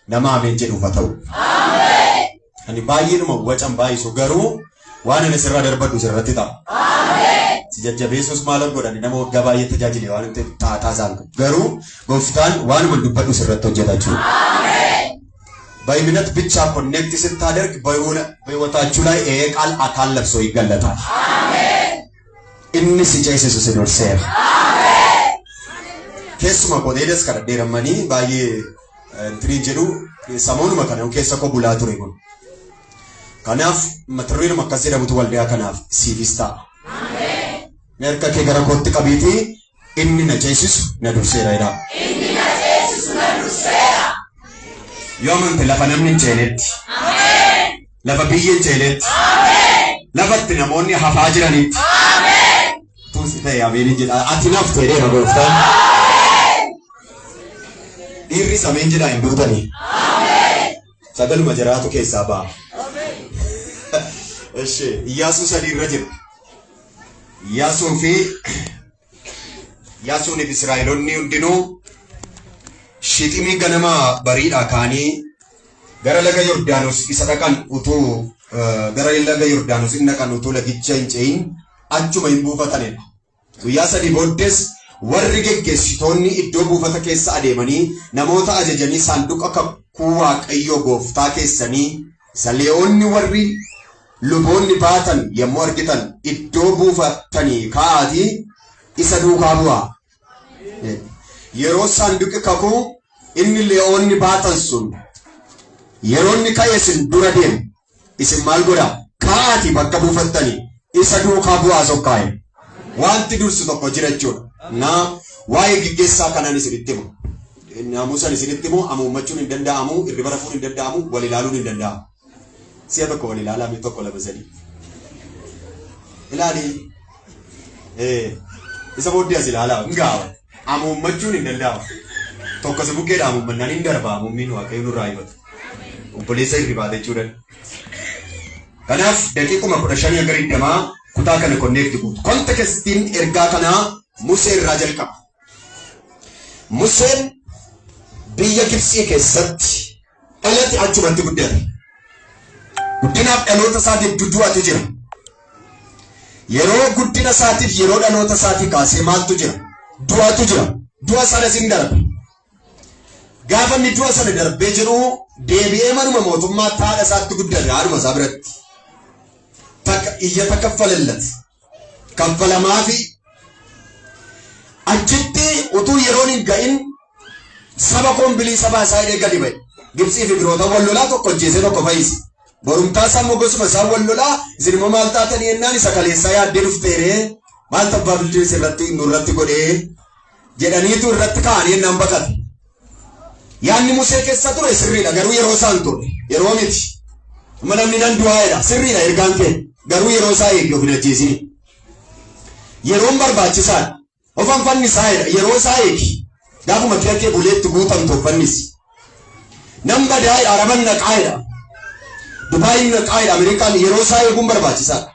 Nama ameen jedhuuf haa ta'u. Ani baay'eedhuma wacan baay'isu garuu waan ani sirraa darbadhu sirratti ta'a. Si jajjabeessus maalan godhani nama waggaa baay'ee tajaajile waan ta'eef xaaxaa isaan qabu. Garuu gooftaan waanuma dubbadhu sirratti hojjeta jechuudha. በእምነት ብቻ ኮኔክት ስታደርግ በህይወታችሁ ላይ ይሄ ቃል አካል ለብሶ ይገለጣል። Inni si ceesisu si durseera. Keessuma qoteedes kadhadheeramanii baay'ee intiriin jedhu samoonuma kana keessa koo bulaa ture kun. Kanaaf matirriinuma akkas jedhamutu waldaa kanaaf siifis ta'a. Mee harka kee gara kootti qabiitii inni na ceesisu na durseera jedhaa. Inni na ceesisu na durseera. Yoo amante lafa namni hin ceenetti, lafa biyyi hin ceenetti, lafatti namoonni hafaa jiranitti. Tuusi ta'e ameen hin jedha. Ati naaf ta'eera gooftaan. Dhiirris ameen jedhaa hin duutanii. Sagaluma jiraatu keessaa ba'a. Eshi Iyyaasuu 3 irra jira. Iyyaasuu fi Iyyaasuun fi Israa'eloonni hundinuu Shiximii ganama bariidhaa ka'anii gara laga Yordaanos isa dhaqan utuu gara laga Yordaanos hin dhaqan utuu lagicha hin ce'in achuma hin buufatanidha. Guyyaa 3 booddees warri geggeessitoonni iddoo buufata keessa adeemanii namoota ajajanii saanduqa kakuu Waaqayyoo gooftaa keessanii isa Leewoonni warri luboonni baatan yommuu argitan iddoo buufattanii ka'aatii isa duukaa bu'aa. Yeroo saanduqi kakuu inni Leewoonni baatan sun yeroo inni ka'e isin dura deemu isin maal godhaa? Ka'aatii bakka buufattanii isa duukaa bu'aa sokkaa'e. Wanti dursu tokko jira jechuudha. Na waa'ee geggeessaa kanaan isinitti himu. Naamusan isinitti himu amuummachuun hin danda'amu, hirriba rafuun hin danda'amu, wal ilaaluun hin danda'amu. Si'a tokko wal ilaalaa mi 1 2 3. Ilaali. Isa booddee as ilaalaa hin gaafa. Amuummachuun hin danda'amu. Tokko si bukkeedha amuummannaan hin darba amuummiin Waaqayyo nurraa himatu. Obboleessa hirribaa jechuudha. Kanaaf daqiiquma 15 hanga 20 kutaa kana konneekti guutu. Kontekstiin ergaa kanaa Musee irraa jalqaba. Museen biyya Gibxii keessatti dhalate achumatti guddate. Guddinaaf dhaloota isaa gidduu du'atu jira. Yeroo guddina isaatiif yeroo dhaloota isaatii kaasee maaltu jira? Du'atu jira. Du'a sanas hin darbe. Gaafa inni du'a sana darbee jiru deebi'ee manuma mootummaa haadha isaatti guddate haadhuma isaa biratti. Takka iyyata kaffalallat. Kaffalamaafi achitti utuu yeroon hin ga'in saba koon bilisa baasaa jedhee gadi ba'e. Gibxii fi biroota wal lolaa tokko ajjeesee tokko fayyise. Borumtaa isaa immoo gosuma isaa wal lolaa isin immoo maal taatanii jennaan isa kaleessaa yaaddee dhufteeree maal tabbaa bilcheesse irratti nurratti godhee jedhaniitu irratti ka'anii jennaan baqate. Yaadni Musee keessa ture sirriidha garuu yeroo isaa hin turre yeroo miti. Amma namni nan du'aa jedha sirriidha ergaan kee garuu yeroo isaa eegi of hin ajjeesini. Yeroon barbaachisaadha. Ofan fannisaa jedha yeroo isaa eegi. Gaafuma kee kee buleetti guutamtu of fannisi. Nan badaa jedha Araban naqaa jedha. Dubaayin naqaa jedha Ameerikaan yeroo isaa eeguun barbaachisaadha.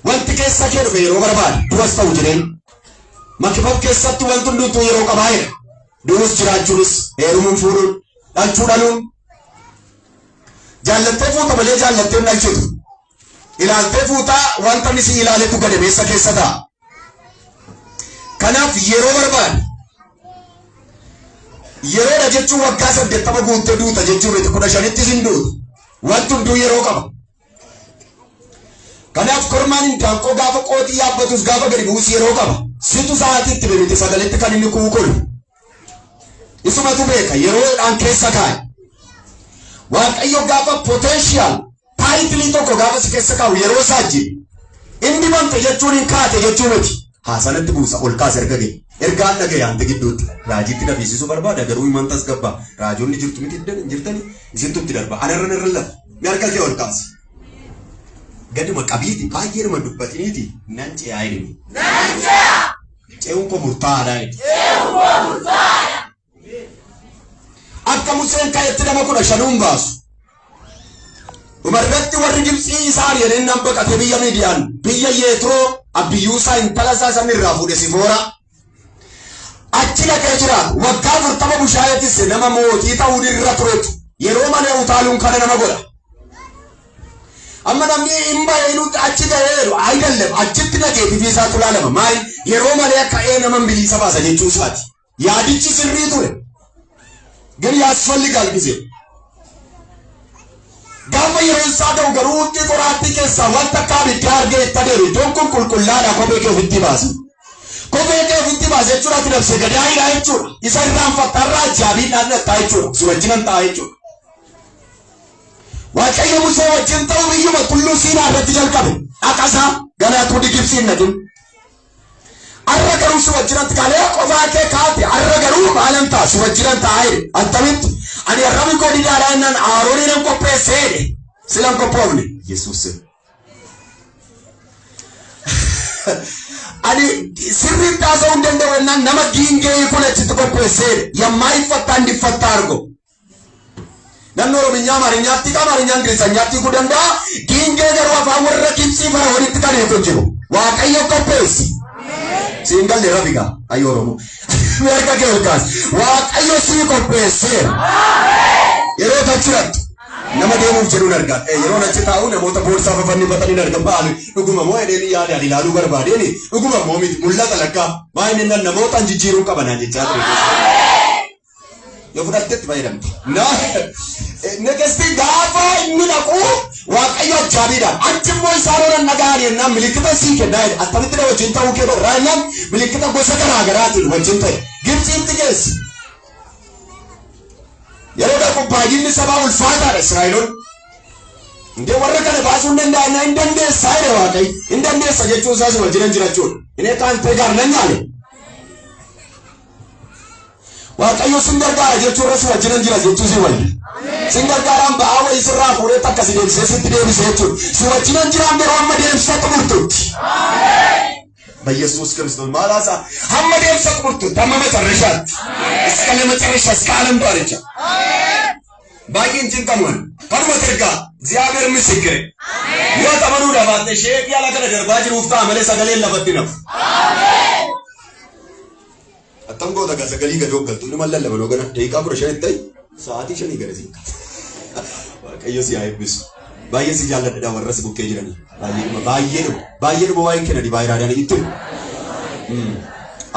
Wanti keessa kee dhufe yeroo barbaada. Du'as ta'u jireenya. Makibab keessatti wanti hundumtuu yeroo qabaa jedha. Du'us jiraachuunis, heerumuun fuudhuun, dhalchuu dhaluun. Jaallattee fuuta malee jaallattee hin dhalchitu. Ilaaltee fuutaa wanta inni si ilaaletu gadameessa keessa ta'a. Kanaaf yeroo barbaada. Yeroodha jechuun waggaa 80 guuttee duuta jechuu miti 15ttis hin duutu. Wanti hunduu yeroo qaba. Kanaaf kormaan hindaanqoo gaafa qooxii yaabbatus gaafa gadi bu'us yeroo qaba. Situ sa'aatii itti miti sagaletti kan inni kuukolu. Isumatu beeka yeroodhaan keessa kaa'e. Waaqayyo gaafa potential taayitilii tokko gaafa si keessa kaa'u yeroo isaa jira. Inni bante jechuun hin kaate jechuu miti. Haasanatti buusa ol kaase erga ga'e. Ergaan dhaga'e hanti gidduutti. Raajiitti na fiisisuu barbaada garuu himan tasgabbaa. Raajonni jirtu miti hin jirtani isintu itti darba. Anarra narra lafa. Mee harka kee ol kaasi. Gaduma qabiiti baay'eedhuma dubbatiniiti nan ce'aa jedhini. Nan ce'a. Ce'uun koo murtaa'aadha jedhi. Ce'uun koo murtaa'aadha. Akka Museen ka'etti nama 15n baasu. Dhumarratti warri Gibxii isa ari'anii nan baqatee biyya Miidiyaan biyya Yeetroo Abbiyyuusaa intala isaa san irraa fuudhe Sifoora. Achi dhaqee jiraatu waggaa 40 bushaayetis nama mootii ta'uun irra turetu yeroo malee utaaluun kana nama godha. Amma namni hin baheenu achi ga'eeru ayidallem achitti dhageetifi isaatu ilaalama. Maali yeroo malee ka'ee nama bilisa baasa jechuu isaati. Yaadichi sirrii ture. ግን ያስፈልጋል ጊዜ gaafa yeroon isaa ga'u garuu hundi qoraattii keessaa wanta akka abiddaa argee itti adeemu iddoon kun qulqullaadha kophee kee ofitti baasi. Kophee kee ofitti baasi jechuudha ati dabsee gadaayidha jechuudha. Isa irraanfatta irraa ajaa'ibiidhaan dhattaa jechuudha. Si wajjinan ta'a jechuudha. Waaqayyo Musee wajjin ta'uu biyyuma tulluu Siinaa irratti jalqabe. Dhaqasaa ganaatu Gibsiin naqin. Arra garuu si wajjinan kalee qofaa kee kaate arra garuu maalan ta'a si wajjinan ta'a jedhe. Attamitti ani arrabni koo didaadhaa jennaan Aaroonii nan qopheessee jedhe. Silan qophoofne Yesuus. Ani sirriitti haasa'uu hin danda'u jennaan nama giingee kun achitti qopheessee jedhe. Yammaa እንዲፈታ አድርጎ Namni Orominyaa Amaariñaatti qaba Amaariñaa Ingilizanyaatti hiikuu danda'a. Giingee garuu afaan warra Gibxii Fara'oonitti kan hiiku hin jiru. Waaqayyo qopheessi. Siin galle rabiga ayyo Oromoo. Mee harka kee ol kaasi. Waaqayyo sii qopheesseera. Yeroo tachirattu nama deemuuf jedhuun argaa. Yeroo achi taa'u namoota boorsaa fafannifatanii argan ba'an dhuguma moo jedheen yaada ani ilaaluu barbaadeen dhuguma moo miti mul'ata lakkaa maa inni nan namoota jijjiiruu qabanaa jechaa ture. Yoo fudhattetti fayyadamte. Negesti gaafa inni dhaqu Waaqayyo ajaa'ibiidhaan achi immoo isaan oolan dhaga'an jennaan milikkita sii kennaa jedhe attamitti na wajjin ta'uu kee barraa jennaan milikkita gosa garaa garaatiin wajjin ta'e Gibxiitti geesse. Yeroo dhaqu baay'inni sabaa ulfaataadha Israa'eloonni. Indee warra kana baasuu hin danda'an hin dandeessaa jedhe Waaqayyo. Hin dandeessa jechuun isaas wajjin jirachuudha. Inni kaantee gaar nan nyaale. Waaqayyo sin gargaara jechuun irra si wajjin jira jechuu si wayya. Sin gargaaraan ba'aa wayii sirraa fuudhee takka si deebisee sitti deebisee jechuudha. Si wajjin jiraan yeroo amma deemsa xumurtutti. በኢየሱስ ክርስቶስ ማላሳ hamma deemsa xumurtutti hamma መጨረሻatti እስከ ለመጨረሻ እስከ ዓለም ዳርቻ baay'een cinqamuun kanuma ergaa እግዚአብሔር ምስክሬ yoo amanuu dhabaatte sheekii ala kana darbaa jiruuf ta'a malee sagaleen lafatti nafu. Attam goota gaa sagalii gadi hooggaltu inuma lallaban hoogana daqiiqaa 15 ta'e sa'aatii 5 gara siin Waaqayyo si haa eebbisu. Baay'ee si jaalladha warra si bukkee jiranii. Baay'ee dhuma baay'ee dhuma waa'een kenna dibaa iraadhaan itti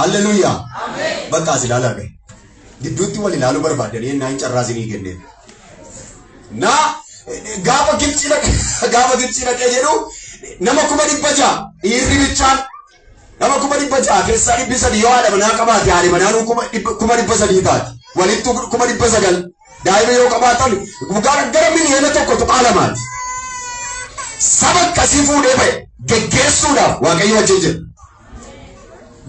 Alleluuyaa. Bakka as ilaalaa gahe. Gidduutti wal ilaaluu barbaadanii ennaa hin carraa isinii kenneen. Na gaafa Gibxii dhaqee gaafa Gibxii dhaqee jedhu nama 600,000 dhiirri bichaan nama 600,000 keessaa 300 yoo haadha manaa qabaate haadha manaan 300,000 taati. Walittu 900,000 daa'ima yoo qabaatan gara 1.2 miliyoona Saba akkasii fuudhee ba'e geggeessuudhaaf Waaqayyo wajjin jira.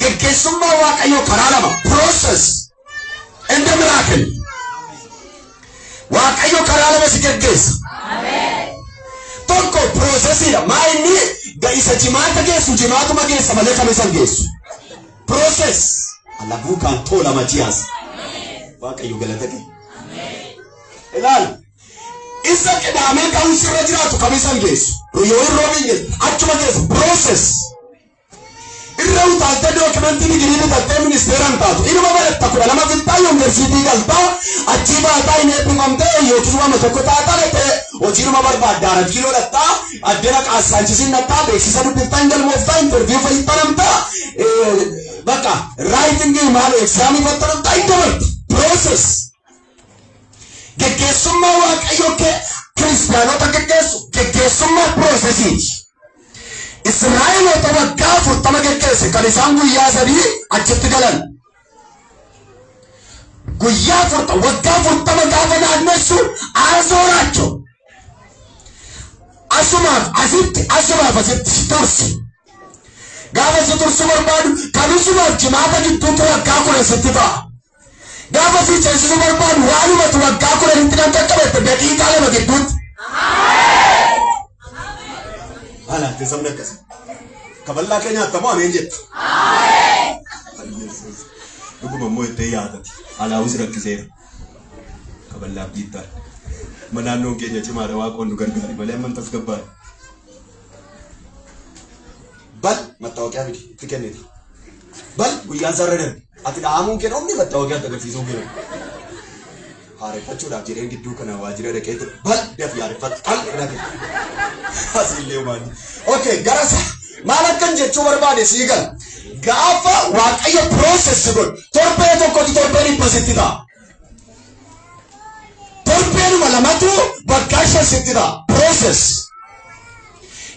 Geggeessummaa Waaqayyoo karaa lama process and the miracle. Waaqayyo karaa lama si geggeessa. Tokko processiidha. Maa inni isa jimaata geessu jimaatuma geessa malee kam isa geessu. Process. Alabuu kan tola Matiyaas. Waaqayyo galata kee. Ilaali. Isa qidaamee ka'uu sirra jiraatu kam isa geessu. Yoo hin roobiin geessu achuma geessu process. Irra utaaltee dookimentii digirii bitattee ministeeraan taatu. Inuma baratta 12 fixxaa yuunivarsiitii galtaa achii baataa hin eebbifamtee yookiis waama tokko taataa dhaqxee hojiinuma barbaadda arat kiiloo dhattaa addana qaassaanchisiin dhattaa beeksisa dubbiftaa hin galmooftaa interview fayyadamtaa bakka writingii maal examii fattanamtaa hin dabarta process. Geggeessummaa Waaqayyoo kee kiristaanota geggeessu geggeessummaa processiiti. Israa'eloota waggaa 40 geggeesse kan isaan guyyaa 3 achitti galan. Guyyaa 40 waggaa 40 gaafa naannessu አዞራቸው. Asumaaf asitti asumaaf asitti si tursi. Gaafa si tursu barbaadu kamisumaaf jimaata gidduutti waggaa 10 sitti ta'a. Gaafa si ceesisuu barbaadu waanumatu waggaa 10tti kan qaqqabette daqiiqaa 2 gidduutti. Alaatti sabni akkasii. Kaballaa kee nyaattamoo ameen jettu. Dhuguma immoo ittee yaadati. Alaawus rakkiseera. Kaballaaf dhiittaa. Amma naannoon keenya cimaadha waaqoon nu gargaari malee amma tasgabbaadha. Bal mattaawoqiyaa fidi itti kenniti. Bal guyyaan sarara darbe. Ati dha'amuun kee dhoofni mattaawaqaa agarsiisuu kee. Haareffachuudhaaf jedheen gidduu kana waajjira dhaqee ture. Bal dafi haareffadhu. Al dafi. Asiillee maali. Okay, gara maal akkan jechuu barbaade sii gala. Gaafa Waaqayyo process godhu torbee tokkotu torbee 100 sitti ta'a. Torbeenuma lamatu waggaa 5 sitti ta'a. Process.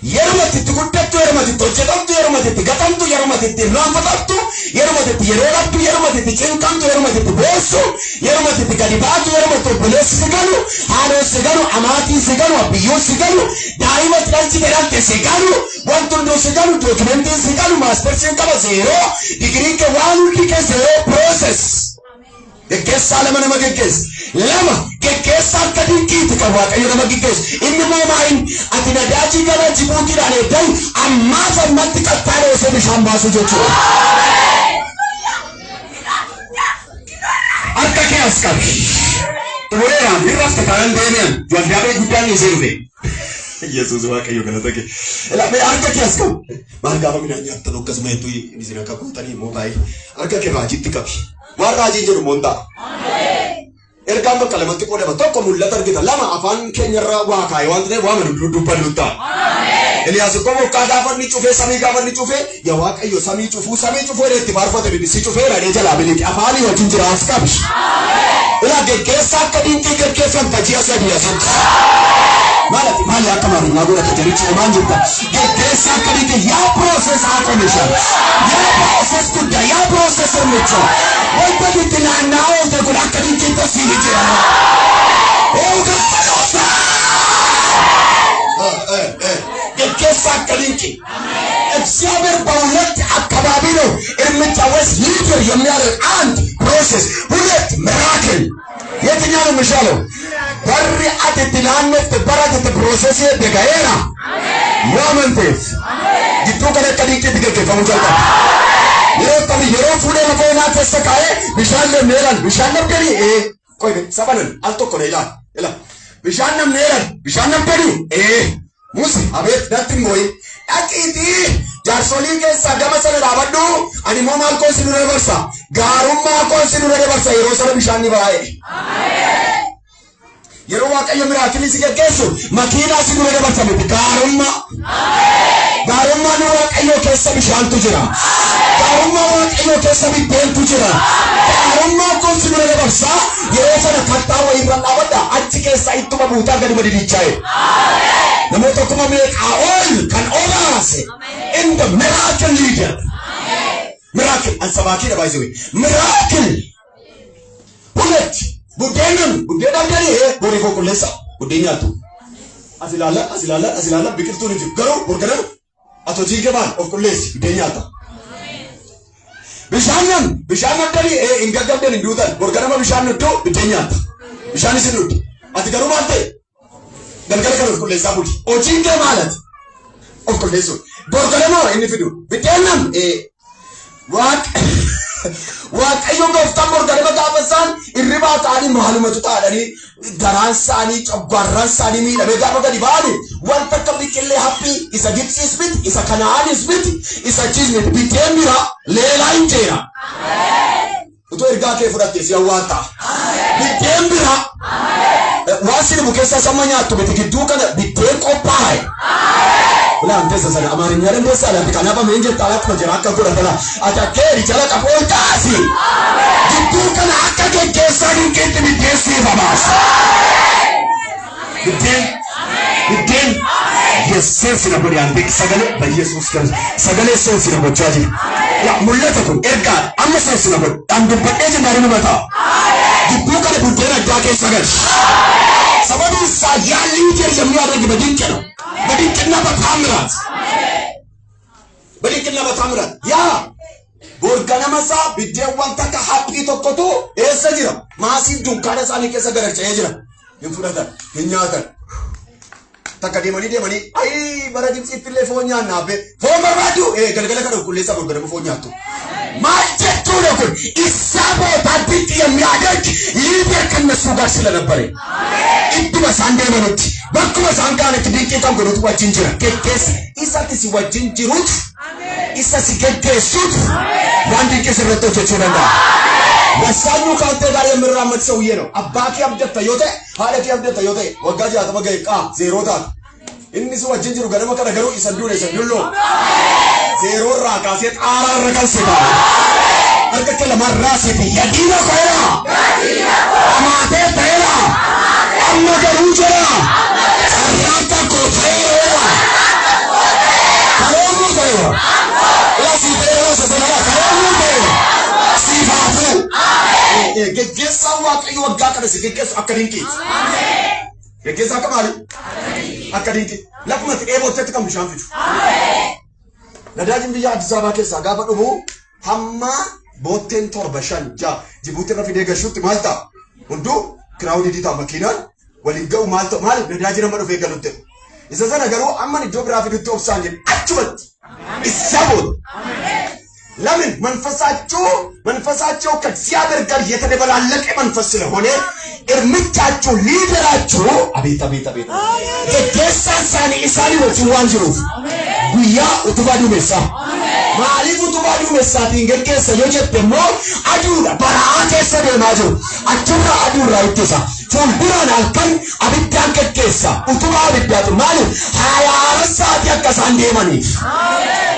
Yeruma itti guddattu, yeruma itti hojjetamtu, yeruma itti gatamtu, yeruma itti irraanfatamtu, yeruma itti yeroo dhabdu, yeruma itti cinqamtu, yeruma itti boossu, yeruma itti gadi baatu, yeruma itti obboleessi si galu, haadhoon si galu, amaatiin si galu, abbiyyoon si galu, daa'ima itti dhalchite dhalte si galu, wanti hunduu si galu, dookimentiin si galu, maastarsiin qaba zero, digiriin kee waan hundi kee zero process. Geggeessaa lama nama geggeessa. Lama geggeessaa akka dinqiiti kan Waaqayyo nama geggeessu. Inni immoo maayin ati nadaajii gara Jibuutiidhaan eegdan ammaaf ammatti kattaa dhoosee bishaan baasuu jechuudha. Harka kee as qabi. Xumureeraan hin rafte taanaan deebi'an. Waldaabee guddaan dhiisee dhufe. Yesuus Waaqayyo galata kee. Ilaa mee harka kee as qabi. Maal gaafa midhaan nyaattan akkasuma hedduu isin akka gootanii immoo baay'ee harka kee raajiitti qabi. Waan raajiin jedhu immoo hin ta'a. Ergaan bakka lamatti qoodama. Tokko mul'ata argita. Lama afaan keenyarra waa kaa'e waan ta'eef waan nu dubbannu ta'a. Eliyaas immoo bokkaa gaafa inni cufee samii gaafa inni cufee yaa Waaqayyo samii cufuu samii cufuu jedhee itti faarfate miti si cufeera jedhee jalaa miliqe afaanii wajjin jira as qabi. Ilaa geggeessaa akka dinqii geggeeffamta ji'a 3 asitti. Maal ati maali akka maarinyaa godhata jarichi homaan jirta. Geggeessaa akka dinqii yaa process አቆምሻል ያ process ጉዳይ ያ process እርምጃ wanta itti naanna'aa oolte kun akka dinqiitti asii ni jira. Geggeessaa akka dinqii እግዚአብሔር በሁለት አካባቢ ነው እርምጃ ወይስ leader የሚያደርግ አንድ process፣ ሁለት miracle። የትኛው ነው የሚሻለው? Barri ati itti naannofte bara ati itti process eegde ga'eera. Yoo amanteef gidduu kana akka dinqiitti geggeeffamuu jalqaba. Yeroo akkamii yeroo fuudhee lafa onaa keessa kaa'ee bishaan namneeran bishaan namdanii ee qoy sabanan al tokko na ilaali ila bishaan namneeran bishaan namdanii ee Muse abeet natti hin boo'in dhaqiitii jaarsolii keessaa gama sana dhaabadhu ani immoo maal koon si dura dabarsa gaarummaa koon si dura dabarsa yeroo sana bishaan ni baay'ee. Yeroo Waaqayyo miracle si geggeessu makiinaa si dura dabarsa miti gaarummaa. Gaarummaan Waaqayyoo keessa bishaantu jira. Gaarummaa Waaqayyoo keessa biddeentu jira. Gaarummaa kun si dura dabarsa yeroo sana kattaa wayiirra dhaabadha achi keessaa ittuma buutaa gadi madidichaa'e. Namoota kuma meeqaa ol kan obaase in the miracle leader. Miracle an sabaakiidha baay'isee. Miracle. ሁለት buddeenan buddeen dhabdanii borii koo qulleessa buddeen nyaattu. As ilaalla as ilaalla as ilaalla biqiltuun hin jiru garuu borganama ati hojii gabaan of qulleessi buddeen nyaatta. Bishaan nan bishaan dhabdanii hin gaggabdan hin duutan borganama bishaan nudduu buddeen nyaatta. Bishaan isin dhugdi. Ati garuu maal ta'e galgala kan of qulleessaa buli. Hojiin kee maalati? Of qulleessuun. Borganama inni fidu biddeen nan Waaqayyo gooftaan borganama gaafa isaan irribaa ka'anii maalumatu taa'anii garaan isaanii coggaarraan isaanii miidhamee gaafa gadi ba'anii wanta akka biqillee haphii isa Gibsiis miti isa Kana'aanis miti isa achiis miti biddeen biraa leelaa hin jeera. Utuu ergaa kee fudhatte si awwaatta. Biddeen biraa waan si dhibu keessaa samma nyaattu miti gidduu kana biddeen qophaa'e. Ulaan teessa sana Amaarinya dandeessaa laati kanaaf ameen jettaa akkuma jira akka godhatala ati akka eeri jala qabu ol kaasi. Gidduu kana akka geggeessaa dinqiitti biddeen siif habaasa. Biddeen biddeen yesuus na godhe aan beek sagalee በኢየሱስ ክርስቶስ sagalee seensi na gochaa jira. Yaa mul'ata kun ergaa amma seensi na godhe dhaan dubbadhee jennaan ni mataa. Gidduu kana buddeen addaa keessa galchi. Sababiin isaa ያ leader የሚያደርግ በድንቅ ነው። በድንቅና በታምራት በድንቅና በታምራት ያ borganama isaa biddeen wanta akka haphii tokkotu eessa jira? Maasiif dunkaana isaanii keessa gararca'ee jira. Hin fudhatan, hin nyaatan. Takka deemanii deemanii ayi bara Gibxiitti illee foon nyaannaa be foon barbaadu galgala kana qulqulleessaa borganama foon nyaattu. Maal jechuudha kun isaa ቦታ ድንቅ የሚያደርግ leader ከነሱ ጋር ስለነበረ ittuma isaan deemanutti bakkuma isaan ka'anitti dinqii kan godhutu wajjin jira. Geggeessa isatti si wajjin jirutu Isa si geggeessutu waan dinqii sirratti hojjechuu danda'a. ወሳኙ ከአንተ ጋር የሚራመድ ሰውዬ ነው። Abbaa kee abdatta yoo ta'e, haadha kee abdatta yoo ta'e, waggaa 60 ga'e qaa zeeroo taata. Inni si wajjin jiru ganama kana garuu isa duune isa dulloo. Zeeroo irraa kaasee xaaraa irra kan si kaa'e. Harka kee lamaan raasiiti. Yadiina ko'eera. Amaatee ta'eera. Amma garuu jira. Carraan tokko ta'eera. Karoorri ta'eera. Lasii ta'eera isa sanarraa karoorri ta'eera. Siif haa ta'u. Geggeessaan Waaqayyo waggaa kana si geggeessu akka dinqiiti. Geggeessaa akka maali? Akka dinqii. Lafuma itti dheebottetti kan bishaan fidu. Nadaajin biyya Addis Ababaa keessaa gaafa dhumu hamma bootteen 7, 5, 6 Jibuutii irra fidee gashuutti maal ta'a? Hunduu crowded ta'a, makiinaan waliin ga'u maal ta'u, maaliif nadaajin amma dhufee galutti. Isa sana garuu amma iddoo biraa fidutti obsaan jedhu achumatti isa booda. ለምን? መንፈሳቸው ከእግዚአብሔር ጋር የተደበላለቀ መንፈስ ስለሆነ እርምጃችሁ leader ኣችሁ አቤት አቤት አቤት geggeessaan isaanii isaanii wajjin waan jiruuf guyyaa utubaa duumessaa. Maaliif utubaa duumessaatiin geggeessa yoo jette immoo, aduudha baraa keessa deemaa jiru, achirraa aduurraa ittisa, fuulduraan halkan abiddaan geggeessa, utubaa abiddaatu. Maaliif? Hayaara sa'aatii akka isaan deemaniif,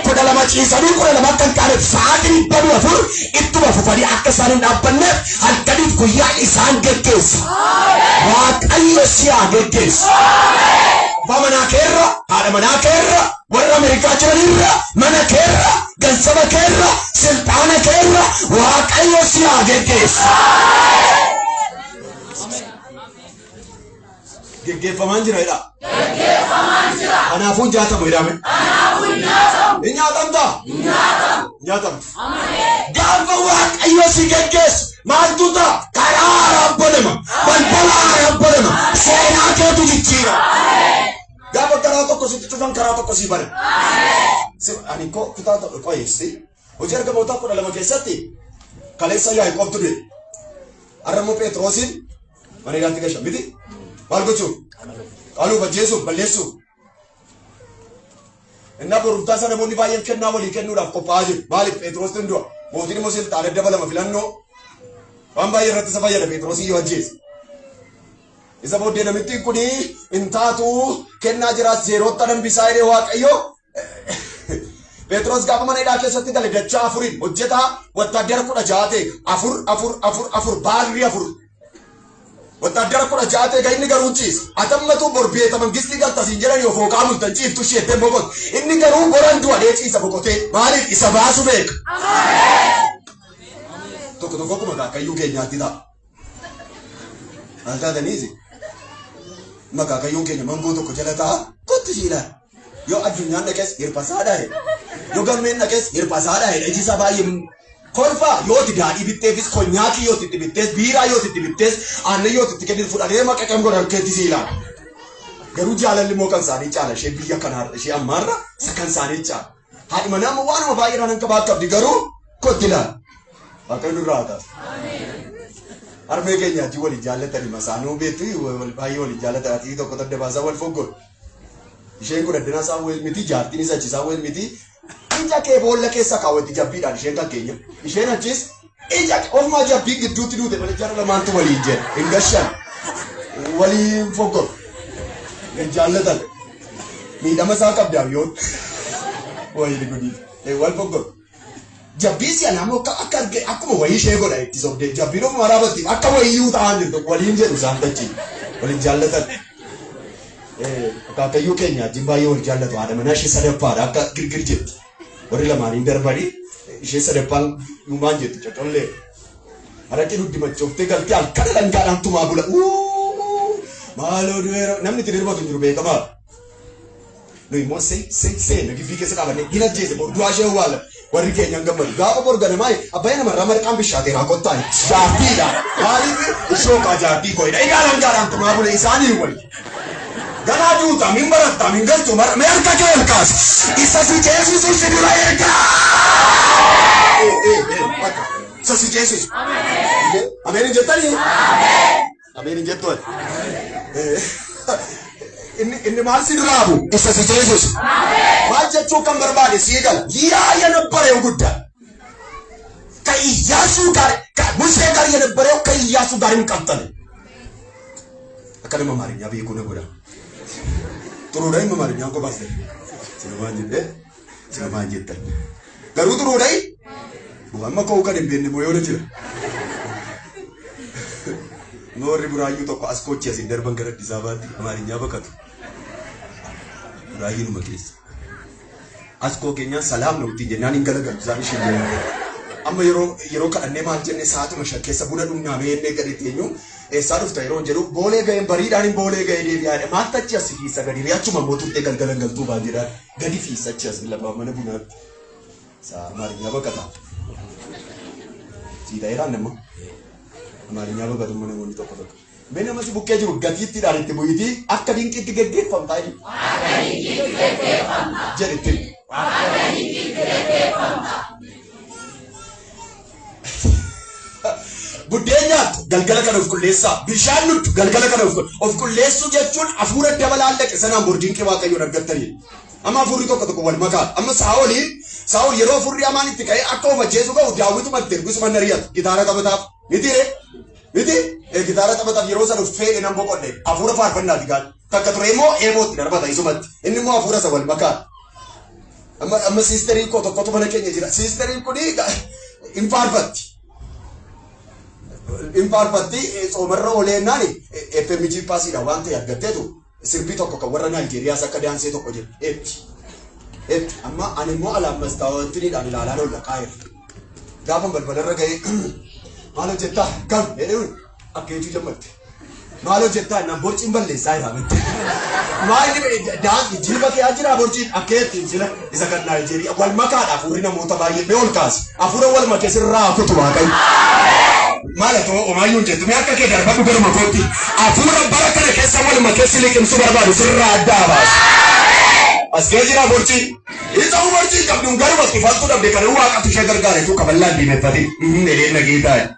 12 ciisanii 12 akka hin taaneef, sa'aatii 400 ittuma fufanii akka isaan hin dhaabbanneef halkaniif guyyaa isaan geggeessa. Waaqayyo si haa geggeessu. Abbaa manaa keerra, haadha manaa keerra, warra Ameerikaa jiranirra, mana keerra, gansaba keerra, silxaana keerra Waaqayyo si haa geggeessu. Geggeeffamaan jira jedha. Kanaafuu hin nyaatamu jedhame. Hin nyaatamtaa? Hin nyaatamtu. Gaafa Waaqayyo si geggeessu maaltu ta'a? Karaa haaraan banama. Balbala haaraan banama. Seenaa keetu jijjiira. Gaafa karaa tokko sitti cufan, karaa tokko sii bana. Ani ko kutaa tokko qoyeessi. Hojii Ergamootaa 12 keessatti kaleessa Yaaqoob ture. Har'a immoo Phexrosiin mana hidhaatti gashan miti. Maal gochuuf? Qaluuf, ajjeesuuf, balleessuuf. Innaa borumtaa sana namoonni baay'een kennaa walii kennuudhaaf qophaa'aa jiru. Maaliif? Phexros du'a? Mootiin immoo silxaana dabalama filannoo. Waan baay'ee irratti isa fayyada Phexrosii yoo ajjeese. Isa booddee namittiin kun hin taatu, kennaa jiraas zeerootti hambisaa jedhee Waaqayyo. Phexros gaafa mana hidhaa keessatti gale dachaa afuriin hojjetaa wattaaddara 16 ta'e, afur afur afur afur, baarrii afur. Wattaaddara 16 ta'e, inni garuu ciisa. Atammatu bor beeta mangistii galtasiin jedhan yoo fooqaa bultan ciiftu isheettee boqotu. Inni garuu boran du'adhee ciisa boqotee, maaliif? Isa baasu beeka. Tokko tokko akkuma akaakayyuu keenyaatti ta'a. Maal taataniisi? Akaakayyuun keenya mangoo tokko jala ta'a, kottu si ilaala. Yoo addunyaan dhaqes hirphasaa dhahe. Yoo galmeen dhaqes hirphasaa dhahe. Iji isaa baay'ee kolfaa. Yoo itti daadhii bitteefis, konyaakii yoo itti bittees, biiraa yoo itti bittees, aannan yoo itti kennitu fudhatee maqaqam godhan keetti si ilaala. Garuu jaalalli immoo kan isaanii caala, ishee biyya kanaarra, ishee ammaarra isa kan isaanii caala. Haadhi manaa immoo waanuma baay'eedhaan hanqa baat qabdi, garuu kotti ilaala. Waaqayyo nurraa haa taasisu. Harmee keenya achii waliin jaallatanii masaanuu beektu, baay'ee waliin jaallatan, ati tokko tadda baasaa wal foggoon. Isheen kun addana Samuel miti, jaartiin isa achi Samuel miti. Ija kee boolla keessa kaawwatti jabbiidhaan isheen kan keenya. Isheen achis ija ofumaa jabbii gidduutti duute malee jara lamaantu waliin jedha. Hin gashan. Waliin foggoon. Hin jaallatan. Miidhama isaa qabdaaf yoon. Wayii gudii. Wal foggoon. Jabbii si'a nama akka arge akkuma wayii ishee godha itti sobdee, jabbiin ofuma raabatti akka wayiyyuu ta'an jirtu waliin jedhu isaan tachi waliin jaallatan. Akaakayyuu keenya wajjin baay'ee wal jaallatu. Haadha manaa ishee sadaffaadha akka girgir jetti. Warri lamaaniin darbanii ishee sadaffaan dhumaan jettu cocollee. Haraqii dugdi machooftee galtee halkan dhangaadhaan tumaa bula. Maaloo du'eera, namni itti dirbatu hin jiru, beekamaa. Nuyi immoo see see see nu gibbii keessa dhaabannee hin ajjeese, bor du'aa ishee awwaala. Warri keenya hin gammadu. Gaafa bor ganamaa abbaayee namarraa marqaan bishaateeraa kottaa jaartiidha. Maaliif ishooqaa jaartii koo'idha. Egaa dhangaadhaan tumaa bule isaanii wayya. Ganaa duuta min baratta min galtu mee harka kee ol kaasi. Isa si ceesisu si dura ergaa. Bakka. Isa si ceesisu. Ameen hin jettanii? Ameen hin jettu ati. Inni maal si duraa bu? Isa si ceesisu. Maal jechuu kan barbaade sii gala. ያ የነበረው ጉዳይ ከኢያሱ ጋር ከሙሴ ጋር የነበረው ከኢያሱ ጋርም ቀጠለ። Akka nama Amaariñaa beekuu na godha. Xuruudha inni Amaariñaan qofaas ta'e. Sinumaan jedhee sinumaan jettan. Garuu xuruudha amma ka'uu kan hin beekne moo yoona jira. Amma warri Buraayyuu tokko as kochi asiin darban gara Addis Ababaatti Amaariñaa baqatu. Buraayyuunuma keessa. As koo keenyaan salaam na ittiin jennaan hin galagalu isaan isheen jedhan. Amma yeroo kadhannee maal jenne sa'aatuma 5 keessa buna dhugnaamee jennee gadi teenyu eessaa dhufta yeroo jedhu boolee ga'een bariidhaan hin boolee ga'ee deebi'aadha. Maal tachi as fiisa gadi achuma immoo turtee galgala hin galtuu baan jedhaan gadi fiisa achi as lafa mana bunaatti. Isaa Amaariñaa baqata. Sii ta'eeraan nama. Amaariñaa baqatu mana namoonni tokko tokko. Mee nama si bukkee jiru gatiittiidhaan itti bu'iitii akka dinqiitti geggeeffamtaa jedhi. Akka dinqiitti geggeeffamta. Jedhi itti. Akka dinqiitti geggeeffamta. Buddeen nyaattu galgala kana of qulleessaa. Bishaan dhugdu galgala kana of qulleessuu jechuun hafuura dabalaallaqe sanaan bor dinqii Waaqayyoon argattanii. Amma hafuurri tokko tokko wal makaa. Amma Saa'ol yeroo hafuurri hamaan itti ka'ee akka of ajjeesuu qabu Daawituma itti ergu isuma nariyatu gitaara taphataaf. Miti ree? Miti? Gitaara taphataaf yeroo sana fedhe nan boqodhe hafuura faarfannaati gaan. Takka ture immoo eebootti darbata isumatti. Inni immoo hafuura isa wal makaa. Amma siisterii koo tokkotu mana keenya jira. Siisteriin kuni hin faarfatti. Hin faarfatti soomarra ooleennaan FMG paasiidha waan ta'e argatteetu sirbii tokko kan warra Naayijeeriyaas akka daansee tokko jira. Eetti. Eetti. Amma ani immoo alaan mastaawwantiniidhaan ilaalaa lolla qaayira. Gaafa balbalarra ga'ee maal hojjettaa? Kam? Jedhee akka jechuu jammatte. Maal hojjettaa? Naan borciin balleessaa jira miti. Maal jilba kee jira borciin akka jetti jila isa kan Naayijeeriyaa wal makaadha hafuurri namoota baay'ee mee ol kaasi. Hafuura wal makee sirraa kutu Waaqayyo. Maal atoo omaayyuu hin jettu mee akka kee darbadhu garuma kootti hafuura bara kana keessa wal makee si liqimsuu barbaadu sirraa addaa baasi. As kee jira borciin. Isa borciin qabdu garuma ifaltuu dhabde kana waaqatu ishee gargaaretu kaballaan diimeffate. Edeen nagee taa'e.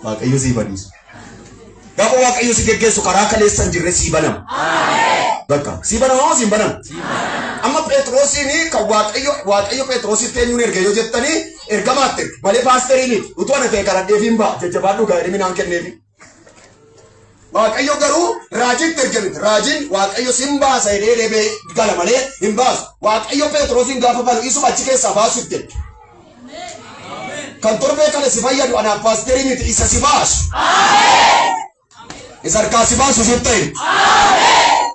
Waaqayyo sii baniisu. Gaafa Waaqayyo si geggeessu karaa kaleessa hin jirre sii banama. Bakka sii banama moo sii hin banamu? Amma Phexrosiin kan Waaqayyo Phexrositti eenyuun erge yoo jettanii ergamaatti erge malee paasterii miti. Utuu ana ta'e kadhadheef hin ba'a jajjabaadhu gaa'ee minaan kenneefi. Waaqayyo garuu raajitti erge miti. Raajiin Waaqayyo sin baasa jedhee deebee gala malee hin baasu. Waaqayyo Phexrosiin gaafa balu isuma achi keessaa baasu itti erge. Kan torbee kana si fayyadu anaaf paasterii miti isa si baasu. Isa harkaa si baasu sitti ta'e.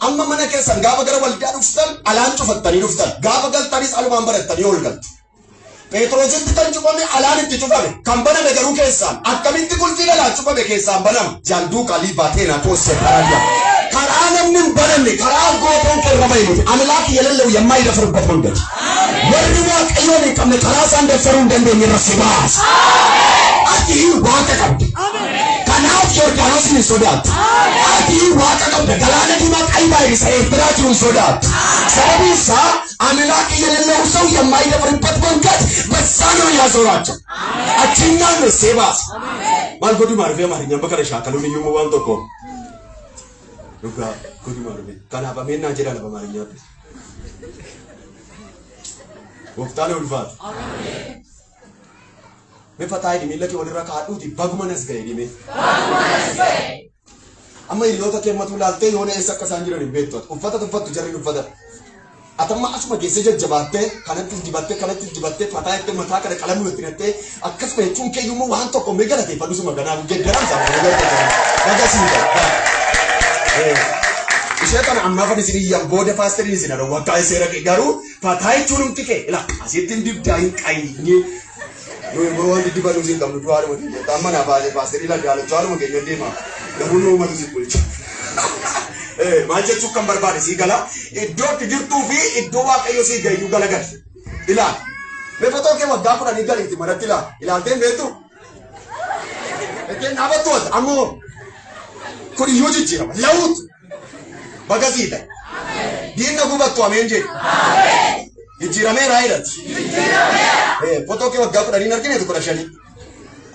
Amma mana keessan gaafa gara waldaa dhuftan alaan cufattanii dhuftan. Gaafa galtanis alumaan barattanii ol galtu. Phexrositti kan cufame alaan itti cufame. Kan baname garuu keessaan. Akkamitti qulfiin alaan cufame keessaan banama. Jaanduuqa liibaateena toosse paraadiyaa. Karaa namni hin banamne karaa gootoon kerra bahe miti. Amilaak የሌለው የማይደፍርበት መንገድ. Warri Waaqayyoon hin qabne karaa isaan daffaruu hin dandeenye irra si baasa. Ati Waaqa qabda. Kanaaf Yordaanosin hin sodaattu. Ati Waaqa qabda. Galaana Diimaa Qayyii isa Eertiraa jiru hin sodaattu. Sababiin isaa አምላክ የሌለው ሰው የማይደፍርበት መንገድ በዛ ነው ያዞራቸው። Achinnaan see baasa. Maal godhu maarfee Amaariñaan bakka shaakaluun iyyuu waan tokko. Dhugaa godhu maarfee. Kanaaf ameen naa jedhaa lafa Amaariñaatti. Gooftaan ulfaatu. Mee fataa hidhi miila kee walirra kaadhuuti baguma nas ga'e dhimee. Baguma nas ga'e. Amma hiriyoota kee matuu laaltee yoona eessa akka isaan jiran hin beektu. Uffata tuffattu jarri uffata. Atamma asuma geessee jajjabaattee kanatti dibattee kanatti dibattee fataa itti mataa kana qalamuu itti hidhattee akkasuma jechuun kee iyyuu waan tokko mee galateeffadhu suma ganaaf geeddaram isaa mana galateeffadhu. Naga siin jedha. Ishee kana ammaa fan isin iyyan booda paasteriin isin adoo wakkaa seera kee garuu fataa jechuun humti kee ila asitti hin dibdaa hin qayyinye. Nuyi immoo wanti dibannu isin qabnu du'aadhuma keenya amma naa baasee paasterii ladaalachaa haadhuma keenya deema garuu nu uummatu isin bulcha. Maal jechuu kan barbaade sii gala iddoo itti jirtuu fi iddoo Waaqayyo sii ga'iyyuu galagali. Ilaali. Mee fotoo kee waggaa 10 galiiti manatti ilaali. Ilaaltee hin beektu? Ittiin dhaabattu wanta ammoo kun iyyuu jijjiirama. Lawuut baga sii ta'e. Diinna gubattu ameen jedhi. Jijjiirameera jedhati. Fotoo kee waggaa 10 hin argineetu 15.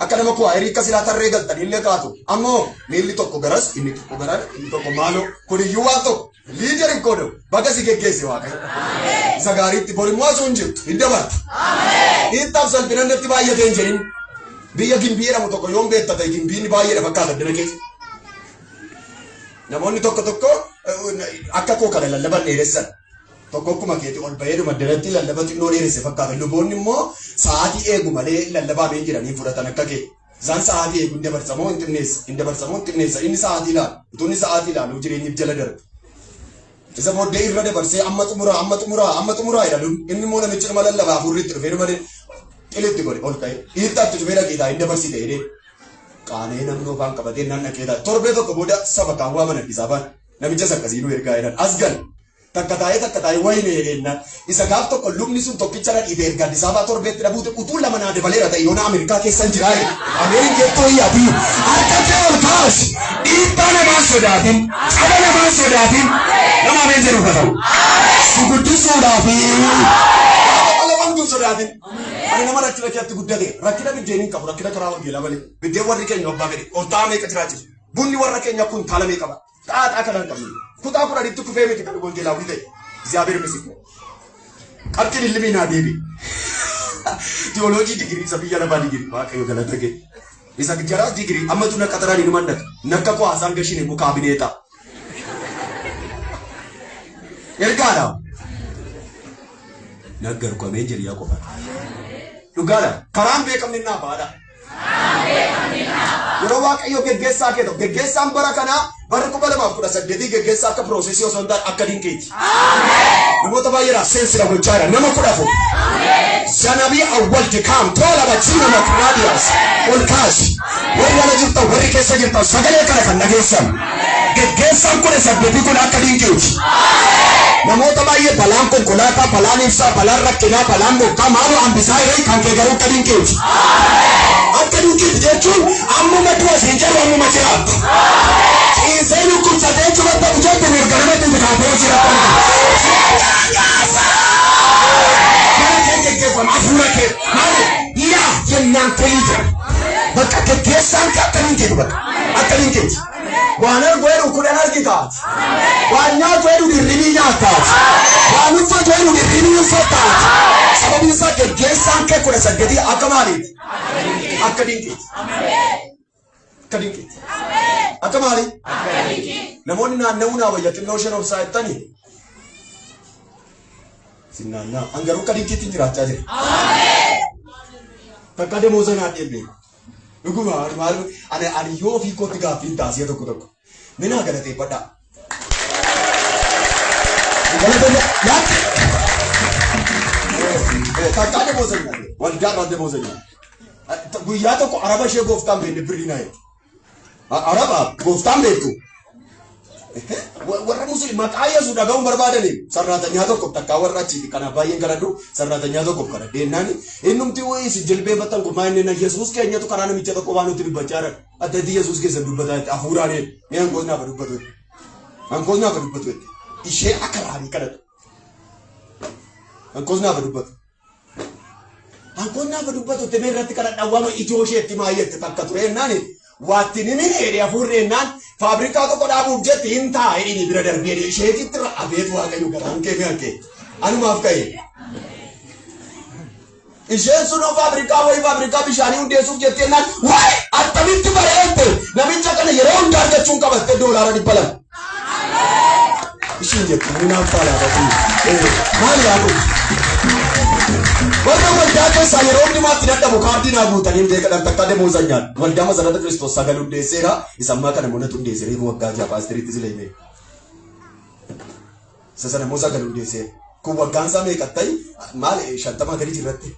Akka nama kuwaayirii akka silaa tarree galtanii illee kaatu. Ammoo miilli tokko garas, inni tokko garas, inni tokko maaloo. Kun iyyuu waan tokko. Leader እኮ ነው. Baga si geggeesse Waaqayyo. Isa gaariitti bor immoo asuu hin jirtu. Hin dabartu. Dhiittaaf salphina natti baay'atee hin jedhin. Biyya gimbii jedhamu tokko yoon beekta ta'e gimbiin baay'eedha fakkaata addana keessa. Namoonni tokko tokko akka koo kana lallaban dheeressan. Tokko akkuma keetti ol bahee dhuma addanatti lallaba xinnoo dheeresse fakkaata. Luboonni immoo sa'aatii eegu malee lallabaa meen jedhanii fudhatan akka kee. Isaan sa'aatii eegu hin dabarsamoo hin xinneessa. Hin dabarsamoo hin xinneessa. Inni sa'aatii ilaalu. Utuu inni sa'aatii ilaalu jireenyiif jala darbe. Isa booddee irra dabarsee amma xumuraa amma xumuraa amma xumuraa jedha. Inni immoo namichi dhuma lallabaa hafuurri itti dhufee dhuma xilitti godhe ol ka'e. Dhiittaatti dhufee dhaqee hin dabarsite jedhee. Qaanee namni ofaan qabatee nan dhaqee taa'e. Torbee tokko booda saba kaan waaman Addis Ababaan. Namichas akkasii nu ergaa jedhan. As gal. Takka taa'ee wayine jedheenna. Isa gaaf tokko lubni sun tokkicha na dhiite erga Addis Ababaa torbeetti dhabuute utuu lama naa dabaleera ta'e yoona Ameerikaa keessa hin jiraa jedhe. Ameeriin keettoo iyyaati. Harka kee ol kaasi. Dhiibbaa namaa sodaatin. Caba namaa sodaatin. Nama ameen jedhu haa ta'u. Si guddisuudhaafi. Wantu sodaatin. Ani nama rakkina keetti guddate rakkina biddeen hin qabu rakkina karaa wangeelaa malee biddeen warri keenya abbaa fedhe ol ta'a meeqa jiraachisu bunni warra keenya kun taala meeqa qaba xaaxaa kana hin qabnu kutaa kudhanitti kufee miti kan wangeelaawwi ta'e እግዚአብሔር ምስክር qabxiin ilmi naa deebi tiyooloojii digirii isa biyya lafaa digirii waaqayyo galata kee isa jaraas digirii ammatu na qaxaraan hin mandaka nakka koo haasaan gashiin immoo kaabineeta ergaadha naggarku ameen jedhi yaa qofa dhugaadha karaan beekamne naa baadha yeroo waaqayyo geggeessaa kee ta'u geggeessaan bara kanaa barri 2018 geggeessaa akka piroosesii osoo hin taane akka dinqiiti. Namoota baay'eedhaaf seensira gochaa jira nama 14. Zanabii awwal dikaam tola bachiina makraadiyaas ol kaasi warri ala jirtan warri keessa jirtan sagalee kana kan dhageessan geggeessaan 18 kun akka dinqiiti. Namoota baay'ee balaan konkolaataa, balaan ibsaa, balaan rakkinaa, balaan bokkaa maaloo hambisaa jiree kan kee garuu akka dinqiiti. Akka dinqiiti jechuun ammuma du'a siin jedhu ammuma jiraattu. Ciisee dhukkubsatee cubatta jettu mirga namatti kaatee jiraattu. Bara kee geggeeffama hafuura kee maali yaa የእናንተ leader በቃ geggeessaan kee akka dinqiiti bakka akka dinqiiti. Waan argu jedhu kudhan argitaati. Waan nyaatu jedhu dirribii nyaataati. Waan uffatu jedhu dirribii uffataati. Sababiin isaa geggeessaan kee 18 akka maaliiti? Akka dinqiiti. Akka dinqiiti. Akka maali? Namoonni naanna'uu naa wayya xinnoo isheen obsaa jettanii. Sin naannaa. An garuu akka dinqiitti jiraachaa jira. Takka demooza naa deebi'e. Dhuguma maal ani ani yoo ofii kootti gaaffiin taasisa tokko tokko. Minaa galateeffadhaa. Galateeffadhaa. Takkaa demooza nyaate. Waldaa irraa demooza nyaate. Guyyaa tokko araba ishee gooftaan beekne birrii naa jetti. Araba gooftaan beektu. Warra musliim maqaa Yesuus dhaga'uun barbaadanii sarraatanyaa tokko takkaa warra achiiti kana baay'een kadhadhu sarraatanyaa tokko kadhadhe jennaan innumti wayii si jilbeeffatan kun maa inni Yesuus keenyatu karaa namicha tokko waan nuti dubbachaa jiran adda addi Yesuus keessan dubbataa jetti hafuuraan mee hankoos naafa dubbatu jetti hankoos naafa dubbatu jetti ishee akka raabii kadhatu hankoos naafa dubbatu hankoos naafa dubbatu itti mee irratti kadhadhaa waama ijoo isheetti maa jette takka ture jennaan waatti ni mini jedhe hafuurri jennaan faabrikaa tokko dhaabuuf jetti hin taa'e inni bira darbee isheetitti irra abeet waaqayyo garaan kee mi'a kee anumaaf ka'e. Isheen sun faabrikaa wayii faabrikaa bishaanii hundeessuuf jetti jennaan waa'ee attamitti bareedde namicha kana yeroo hunda argachuun qabatte $200. Ishiin jetti minaaf taalaa maal yaadu? Warra waldaa keessaa yeroo hundumaatti dadhabu kaardii naa guutanii beekadhan takka demooza nyaadhu. Waldaa masarata Kiristoos sagal hundeesseera. Isa ammaa kana monatu hundeesse reefu waggaa ja'a paasteriitti sila himee. Isa sana immoo sagal hundeesseera. Kun waggaan isaa meeqa ta'e maal 50 gadi jirratti.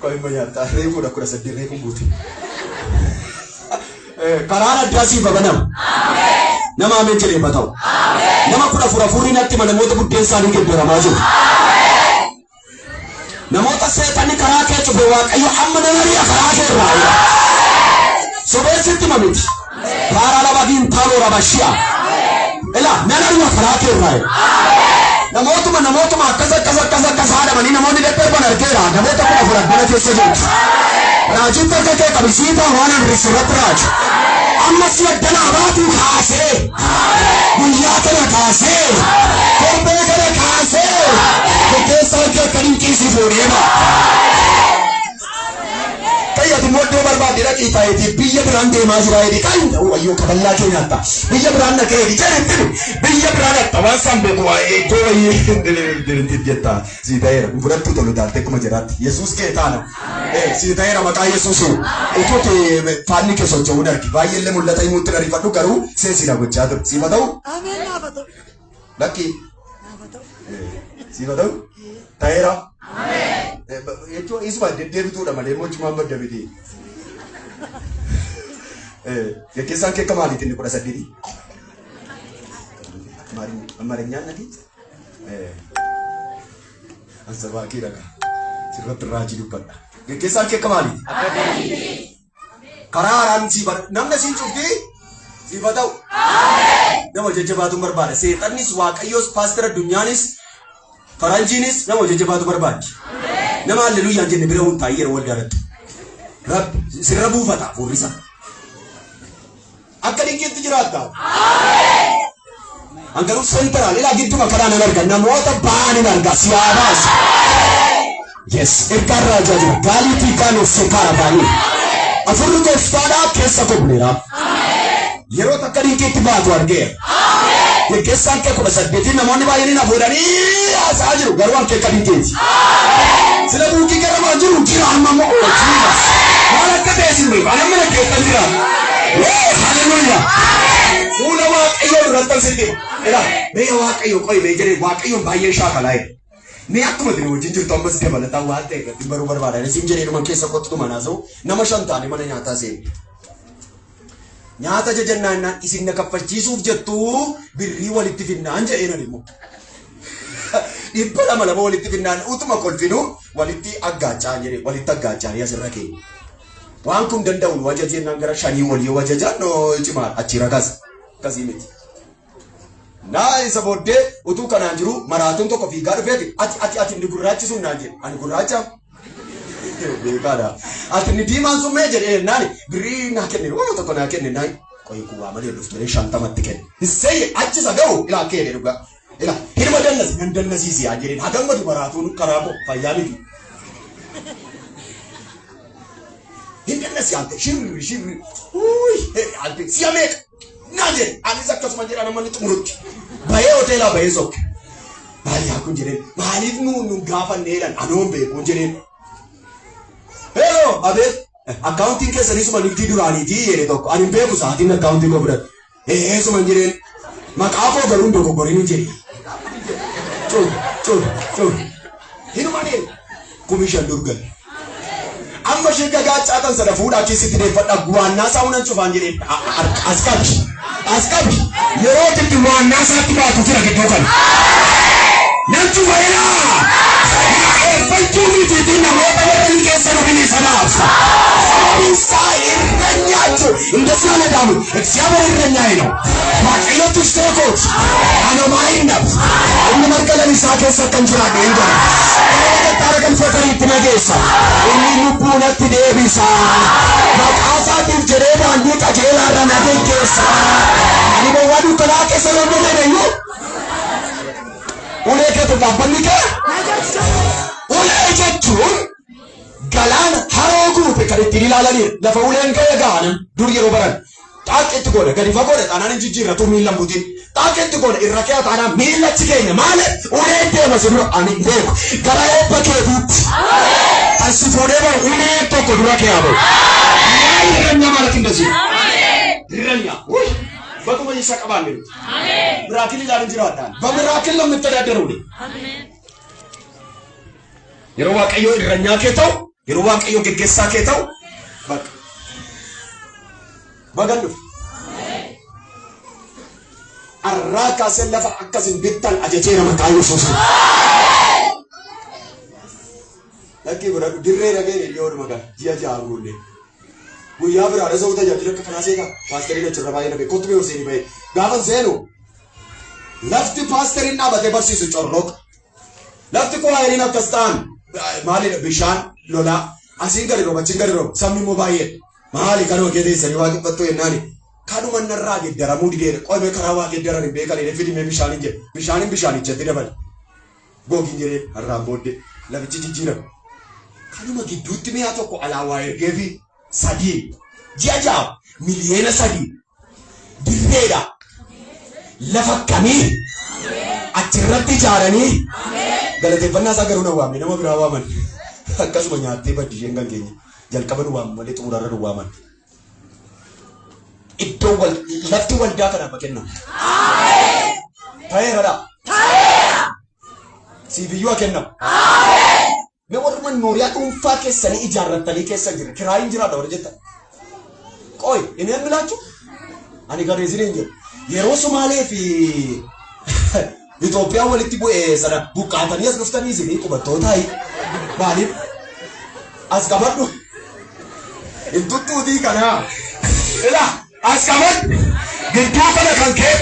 Qo'imma nyaattaa reefuudha 18 reefuun guute. Karaan addaa siif banama. Nama ameen jedhee haa ta'u. Nama 14 hafuurri natti hima namoota buddeen isaanii geeddaramaa jiru. Namoota seexanni karaa kee cufe waaqayyo amma nama ri'a karaa kee irraa. Sobeessitti hima miti. Karaa lama taaloo rabashi'a. Ila nana ri'a karaa kee irraa. Namootuma namootuma akkas akkas akkas akkas haadhamanii namoonni daddarban argeera. Namoota 14 addana keessa jirtu. Raajiin harka kee qabi siitaa waan hir'isu irratti raaju. Amma si addanaa baatu kaasee. Guyyaa kana kaasee. Torbee kana kaasee. Geggeessaan kee akka dinqii si fuudhee ba'a. Kayyati immoo iddoo barbaadde dhaqii taa'itii biyya biraan deemaa jira jedhi kan wayyoo kaballaa kee nyaatta. Biyya biraan dhaqee jedhi jedhi biyya biraan dhaqxa waan isaan beeku waa'ee iddoo wayii jetta sii ta'eera fudhattuu tolu taalte akkuma jedhaatti Yesuus kee taana. Sii ta'eera maqaa Yesuusiin utuu faanni kee socho'uun argi baay'eellee mul'ata himuutti ariifadhu garuu seensina gochaa ture siif haa ta'u. Ameen naaf haa ta'u. Lakki Naaf haa ta'u. Siif haa ta'u ta'eera. Jechuun isuma deddeebituudha malee mochumaan badda miti. Geggeessaan kee akka maaliiti inni 18? Amaarinyaan nati? Ansabaa kee dhaqa. Sirratti raajii dubbadha. Geggeessaan kee akka maaliiti? Karaa haaraan sii bara namni siin cufti siif haa ta'u. Nama jajjabaatu barbaada. Seexannis Waaqayyoos paastara addunyaanis faranjiinis nama jajjabaatu barbaadi. Nama halleluuyyaan jenne bira hun taa'ee yeroo waldaa irratti. Rabbi sirra buufata hafuurri isaa. Akka dinqiitti jiraatta. An garuu central ilaa gidduma kanaa nan arga namoota ba'an hin arga si haa baasu. Yes, ergaan raajaa jira. Gaaliitii kaanoo sekaara baanii. Hafuurri gooftaadhaa keessa koo buleera. Yeroo takka dinqiitti baatu argeera. Geggeessaan kee 18 namoonni baay'een hin hafuudhanii haasa'aa jiru garuu an kee akka dinqiiti. Sila buukii garamaa jiru jira amma immoo oh Jesus. Maal akka ta'e sin beeku. Ani amma dhaggeeffan jira. Haleluuyaa. Fuula Waaqayyoo duratti sitti hima. Ilaa mee Waaqayyo qo'i mee jedhee Waaqayyoon baay'ee shaakalaa jedhe. Mee akkuma isin wajjin jirtu ammas dabalataan waan ta'e irratti baruu barbaada. Isin jedhee dhuma keessa kottu manaa sa'u nama shan taane mana nyaataa seenu. Nyaata jajannaan isin na kaffalchiisuuf jettu birrii walitti finnaan jedhee nan immoo. 200 lama walitti finnaan utuma kolfinu walitti aggaachaa jedhee walitti aggaachaa asirra keenya. Waan kun danda'u nu ajajennaan gara shanii olii yoo ajajaan no cimaa achi ragas akkasii miti. Naa isa booddee utuu kanaan jiru maraatuun tokko fiigaa dhufeeti ati ati ati inni gurraachi sun naan jedhe ani gurraacha beekaadha. Ati inni diimaan sun mee jedhee naan birrii naa kenne waan tokko naa kenne naan qoyi kun waa malee dhuftu 50tti kenne. Hissee achi isa ga'u ilaa kee dhugaa. Ilaa hirma dannasi nan dannasiisi yaa jedheen hagammadu maraatuun karaa koo fayyaa miti. Hin dannasi ante shirri shirri uy ante si'a meeqa naan jedhe anis akkasuma jedha namoonni xumurutti bahee hoteelaa bahee sokke. Baay'aa kun jedheen maaliif nu nu gaafanneedhaan anoon beekuun jedheen. Hello abeet akkaawuntiin keessanii suma nigdii duraaniitii jedhe tokko ani hin beeku sa'aatiin akkaawuntii koo fudhate. Ee suma hin jedheen maqaa koo garuu hin dogoggorin jedhe. Cur cur cur hinuma deemu 5,000 durgale. Amma ishee gagaa caatan sana fuudhaa keessatti deeffadhaa waannaa isaa hunan cufaan jedheen as qabi as qabi yeroo itti waannaa isaatti baatu jira gidduu kana. Nan cufa ilaa eeffachuu mitiitii namoota warra inni keessa dhufin isa baasa. Sababiin isaa እረኛችሁ እንደዚህ አለ ዳዊት፣ እግዚአብሔር እረኛዬ ነው፣ Waaqayyo tiksee kooti, ani homaa hin dhabu. Inni marga lalisaa keessa akkan jiraadhu hin godha. Inni galfataniitti na geessa. Inni lubbuu natti deebisa. Maqaa isaatiif jedhee daandii qajeelaa irra na geggeessa. Ani bowwaa dukkanaa keessa yoon deeme iyyuu ulee keetu dhaabbanni kee ulee jechuun galaana haroo guute kan ittiin ilaalaniidha. Lafa uleen ga'e ga'anan dur yeroo baran xaaqeetti godha gadi fagoodha xaanaan hin jijjiirratu miila butiin xaaqeetti godha irra kee xaanaan miillachi keenya maali uleen deema si dura ani hin beeku gara eebba keetiitti kan si fuudhee bahu uleen tokko dura kee haa bahu. ያ እረኛ ማለት እንደዚህ ነው። እረኛ ውይ በቁመ ይሰቀባል miracle ይላል እንጂ ነው በ miracle ነው የምተዳደረው እኔ yeroo Waaqayyo irranyaa kee ta'u yeroo Waaqayyo geggeessaa kee ta'u bakka bagan dhufe arraa kaasee lafa akkasin bittan ajajeera maqaa Yesuusiin. Lakkii godhadhu dirree dhageen dhiyoodhuma kana ji'a ja'a guunnee. Guyyaa biraa dhasa tajaajila akka kanaa seeqa paasteriin achirra baay'ee nafe kottu mee seenii bahee gaafa seenu lafti paasteriin dhaabatee barsiisu corroqa. Lafti kwaayeriin akkas ta'an maalidha bishaan lolaa asiin gadi rooba achiin gadi rooba sabni immoo baay'ee maali kanuma kee teessanii waaqeffattu jennaani. Kanuma narraa geeddaramuu dideera. Qoomee karaa waa geeddaran hin beekan jedhee fidimee bishaaniin jedhe. Bishaaniin bishaanichatti dabale. Googiin jedhee har'aan booddee lafichi jijjiirame. Kanuma gidduutti mi'a tokko alaa waa ergee fi 3 ji'a 6 miliyoona 3 dirreedha. Lafa kamii achirratti ijaaranii galateeffannaa isaa garuu na waamne nama biraa waaman. Akkasuma nyaattee baddi isheen kan keenya jalqaba nu waamu malee xumurarra nu waaman. Iddoo wal lafti waldaa kanaaf kennamu. Ta'eeradha. Siif iyyuu haa kennamu. Mee warri mannooriyaa dhuunfaa keessanii ijaarrattanii keessa jira. Kiraayin jiraadha warri jettan. Qoy, inni ምላችሁ ani garee isiniin jedhu. Yeroo Sumaalee fi Itoophiyaan walitti bu'ee sana buqqaatanii as dhuftanii isinii qubattoota maaliif as qabadhu hin tuttuutii kanaa. Ila as qabadhu gidduu kana kan kee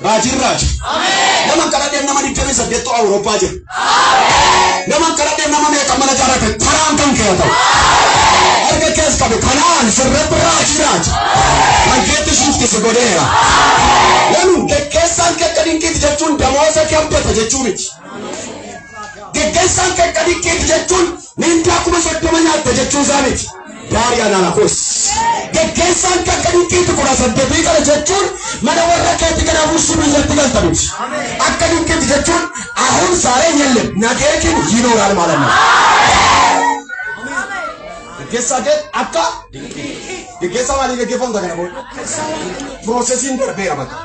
raajiin raaji. Nama kadhadheef nama 28 Awurooppaa jira. Nama kadhadheef nama meeqa mana ijaarrate taraan kan kee ta'u. Harka kees qabe kanaan sirratti raajii raaji. Kan keetti shifti si godheera. Lalu geggeessaan kee akka dinqiiti jechuun damooza kee abdata jechuu miti. Geggeessaan kee akka dinqiiti jechuun mindaa 30,000 nyaatta jechuu isaa miti. Daarii anaanakoos. Geggeessaan kee akka dinqiiti 18 kana jechuun mana warra keetti kanaafuu si biyyatti galta miti. Akka dinqiiti jechuun አሁን ዛሬ የለም ነገ ግን ይኖራል ማለት ነው። Geggeessaa kee akka geggeessaa maalii geggeeffamta kana booda? Processiin darbeera bakka.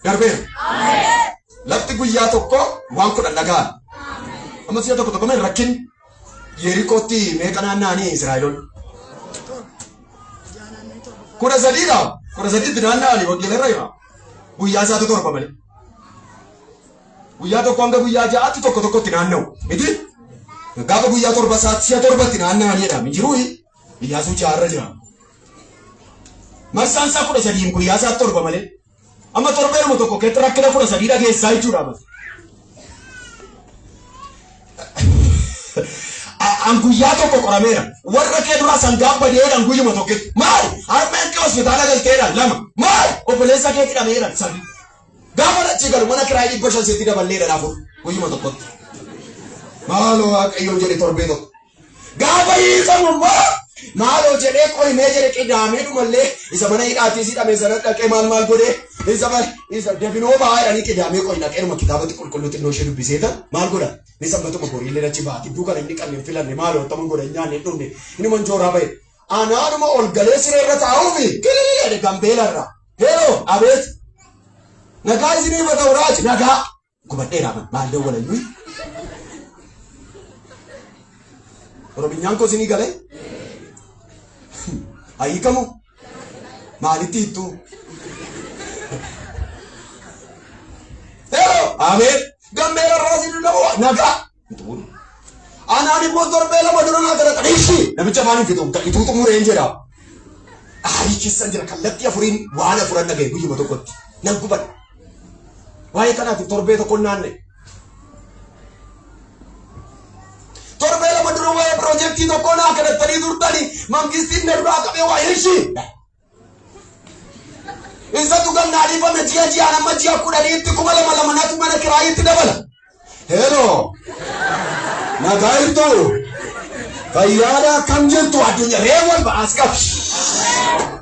Darbeera. Lafti guyyaa tokko waan 10 dhagaan. Amma si'a tokko tokko mee rakkin Yerikootti meeqa naanna'anii Israa'eloonni? 13dha. 13tti naanna'anii wangeelarra hima. Guyyaa isaatu 7 malee. Guyyaa tokko hanga guyyaa ja'aatti tokko tokkotti naanna'u. Miti? Gaafa guyyaa 7 isaatti si'a 7tti naanna'aniidha. Hin jiruu Iyyaasuu ja'arra jira. Marsaan isaa 13 guyyaa isaatti 7 malee. Amma torbeeruma tokko keetti rakkina 13 dhageessaa jechuudha. An guyyaa tokko qorameera. Warra kee duraa sangaa badeedhaan guyyuma tokkotti. Maali? Harmeen kee hospitaala galteedhaan 2. Maali? Obboleessa kee hidhameedhaan 3. Gaafa achi galu mana kiraayii 500 sitti daballeedhaan 4 guyyuma tokkotti. Maaloo Waaqayyoon jedhe torbee tokko. Gaafa hiikamu immoo maaloo jedhee qorimee jedhe qidaamee dhumallee isa mana hidhaatii si hidhame sana dhaqee maal maal godhee isa isa definoo ba'aa jedhanii qidaamee qo'i dhaqee dhuma kitaabatti qulqulluu xinnoo ishee dubbisee tan maal godha? Ni sanbatuma boriillee achi ba'a. Gidduu kana inni qabne hin filanne maaloo akkam godha hin nyaanne hin dhumne inni manjooraa ba'e. Anaanuma ol galee siree irra taa'uufi kililii jedhe gambeela irra. Heeloo abeet nagaa isinii haa ta'u raaji nagaa gubadheera maal dawwalayyuu. Orominyaan koo isinii galee? Hiikamu? Maalitti hiittuu? Heeloo abeet gambeela irraa isinii nagaa. Anaan immoo torbee 2 dura naa kadhatan ishii namicha afaan hin fixu ituu xumureen jedha. Aarii keessan jira kallattii afuriin waan afuran dhagaye guyyuma tokkotti nan gubadha. Waa'ee kanaatiif torbee tokko naanne. Torbee 2 dura waa'ee piroojeektii tokko naa kadhatanii turtanii mangistiin na duraa qabee waa'ee ishii. Isatu kan naa dhiifame ji'a ji'aan amma ji'a 10tti 2,000 2 natu mana kiraayitti dabala. Hello. Nagaa jirtu. Fayyaadha akkam jirtu addunyaa reewwan ba'aas qabi.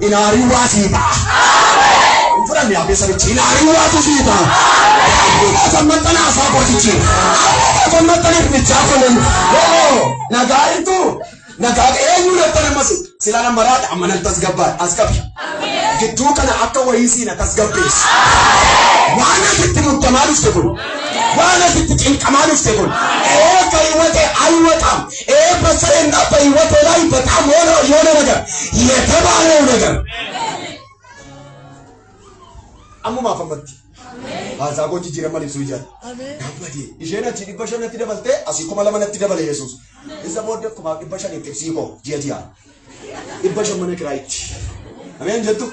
Inaarii waa sii ta'a. Hin fudhanne hafe sanichi inaarii waatu sii ta'a. Sammattana asaa gootichi. Sammattana irmichaa kunin. Hello. Nagaa jirtu. Nagaa eenyu nattan ammas silaa nama raadha amma nan tasgabbaa as qabi. Gidduu kana akka wayii siina tasgabbeessu. Waan asitti muddamaa dhufte kun. Waan asitti cinqamaa dhufte kun. ከህይወቴ አይወጣም። በስሬና በህይወቴ ላይ በጣም ሆነ የሆነ ነገር የተባለው ነገር ammumaaf ammatti. Haasaa koo jijjiirama ibsuu ijaara. Gammadee isheen achi 500tti dabaltee asii 2,000tti dabale Yesuus. Isa booddee 5,500 ibsii koo ji'a ji'a. 500 mana kiraayitti. Ameen jettu?